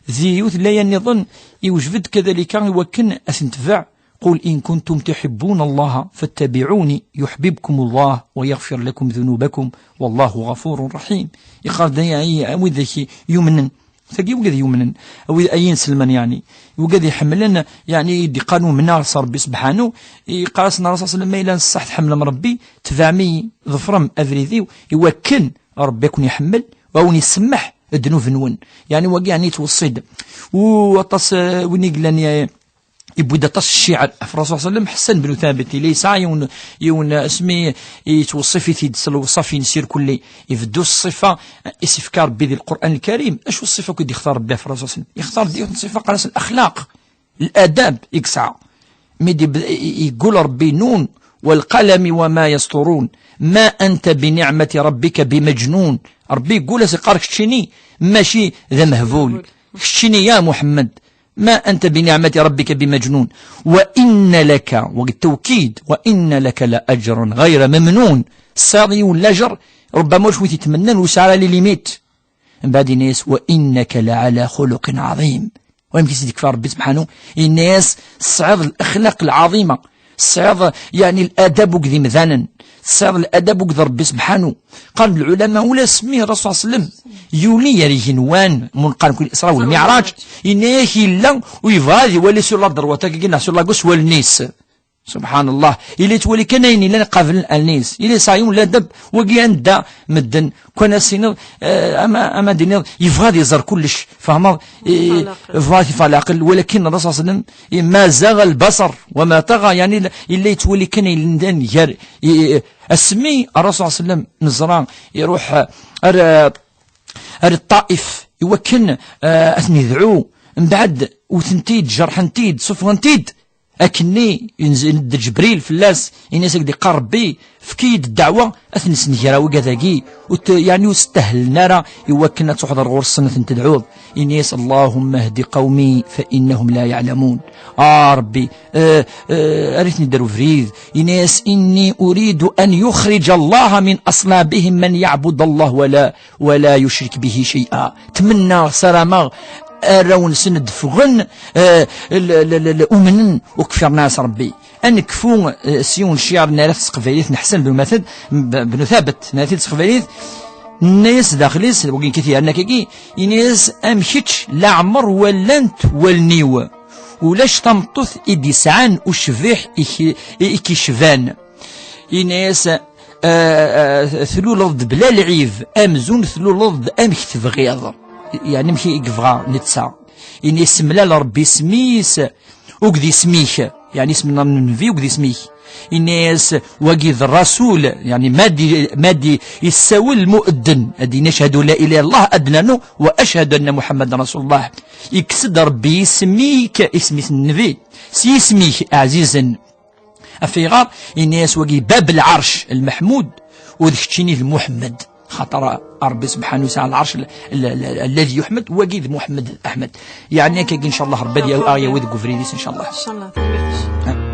Di yiwet n laya nniḍen, iwjeb-d kadalika i wakken ad t-netbeɛ. قل إن كنتم تحبون الله فاتبعوني يحببكم الله ويغفر لكم ذنوبكم والله غفور رحيم. Iqqar-d, ay, ay, a widak i yumnen. Tagi wigad yumnen, a wid ay inselmen, yeɛni, wigad iḥemmlen, yeɛni, i d-iqqaren umneɣ s Rebbi subḥanu, iqqar-asen Ṛṛasul ṣalla Llahu ɛalayhi wa sallam, ma yella n ṣṣeḥ tḥemmlem Rebbi, tebɛem-iyi, ḍefrem abrid-iw, i wakken Rebbi ad ken-iḥemmel, u ad wen-isemmeḥ ddnub-nwen. Yeɛni, wagi, yeɛni, yettweṣṣi-d. U aṭas, eh, win i yellan, eh, yewwi-d aṭas n cciɛer ɣef Ṛṛasul ṣalla Llahu ɛalayhi wa sallam. Ḥessan ben Thabit, yella yesɛa yiwen, yiwen asmi yettweṣṣif-it-id s lewṣaf-ines irkelli. Ibeddu s ṣṣifa i s-ifka Ṛebbi di Lqur'an Lkarim. Acu ṣṣifa akk i d-ixtar Ṛebbi ɣef Ṛṛasul ṣalla Llahu ɛalayhi wa sallam? Ixtar-d yiwet n ṣṣifa, qqaren-as lexlaq, ladab, i yesɛa. Mi d-ib-, i-, i-, yeggul Ṛebbi, nun, والقلم وما يسطرون، ما أنت بنعمة ربك بمجنون. Ṛebbi yeggul-as, iqqar, keččini mačči d amehbul. Keččini, ya Muḥemmed, ما أنت بنعمة ربك بمجنون، وإن لك، وقت التوكيد، وإن لك لأجرا غير ممنون. Tesɛiḍ yiwen lajer, ربما ur t-yetmennan, ur yesɛi ara les limites. Mbeɛd yenna-yas, وإنك لعلى خلق عظيم. Wamek i s-d-ikfa Ṛebbi subḥanu, yenna-yas, tesɛiḍ lexlaq lɛaḍima. Tesɛiḍ, yeɛni, ladab akked imdanen. Tesɛiḍ ladab akked Ṛebbi subḥanu. Qqaren-d lɛulama, ula asmi Ṛṛasul ṣalla Llahu ɛalayhi wa sallam yuli ɣer yigenwan, mu neqqar nekkni Isra wal Miɛraǧ, yenna-yak yella u yebɣa ad iwali sur la droite akkagi neɣ sur la gauche s wallen-is. Subḥan Llah. Yella yettwali kan ayen yellan iqablen allen-is. Yella yesɛa yiwen ladab, wagi anda medden, kan ad s-tiniḍ, eh, ama, ama d-tiniḍ, yebɣa ad iẓer kullec. Fehmeḍ? Eh, yebɣa ad t-yeffeɣ leɛqel, walakin Ṛṛasul ṣalla Llahu ɛalayhi wa sallam, eh, ما زاغ البصر وما طغى, yeɛni, yella yettwali kan ayen yellan gar, eh, eh, asmi Ṛṛasul ṣalla Llahu ɛalayhi wa sallam neẓra iruḥ, eh, ar, eh, ar Ṭṭaif, i wakken, eh, ad ten-idɛu, mbeɛd wten-t-id, jerḥen-t-id, suffɣen-t-id, akkenni yenz-, yenna-d Ǧebril fell-as, yenna-as, ak-d-iqqar Ṛebbi, efk-iyi-d ddeɛwa, ad ten-snegraɣ wigad-agi, ur t-, yeɛni ur stahlen ara i wakken ad truḥeḍ ar ɣur-sen ad ten-tedɛuḍ. Yenna-yas, اللهم اهد قومي فإنهم لا يعلمون. A Ṛebbi, eh, eh, err-iten-id ar ubrid. Yenna-yas, إني أريد أن يخرج الله من أصلابهم من يعبد الله ولا, ولا يشرك به شيئا. Tmennaɣ, sarameɣ, arraw-nsen ad d-ffɣen, eh, l-, l-, l-, l-, umnen, ur kfiren ara s Ṛebbi. Ad nekfu, eh, s yiwen n cciɛer n ara s teqbaylit n Ḥsen ben Mathed, b-, ben Thabet, n ara s teqbaylit, yenna-yas daxel-is, wagi nekkat yerna akkagi, yenna-yas, am kečč, leɛmer walant wallen-iw. Ulac tameṭṭut i d-yesɛan ucbiḥ i k-, i, i k-icban. Yenna-yas, eh, eh, tluleḍ-d bla lɛib, amzun tluleḍ-d amek tebɣiḍ. Yeɛni amek i yebɣa netta. Yenna-yas, semlal Ṛebbi isem-is, akked isem-ik, yeɛni isem n Nnbi akked isem-ik. Yenna-yas, wagi d Ṛṛasul, yeɛni ma d-, ma d-yessawel lmu'eddin, ad d-yini, أشهد أن لا إله إلا الله, ad d-nernu, وأشهد أن محمدا رسول الله. Yekkes-d Ṛebbi isem-ik, isem-is n Nnbi, s yisem-ik ɛzizen. Af ayɣer? Yenna-yas, wagi bab lɛerc lmeḥmud, u d keččini d Muḥemmed. Xaṭer Ṛebbi subḥanu yesɛa lɛerc l-, l-, l-, الذي يحمد, wagi d Muḥemmed Aḥmed. Yeɛni akkagi, ncallah, Ṛebbi ad yawi, aɣ-yawi deg ubrid-is, ncallah. Ncallah, tanemmirt.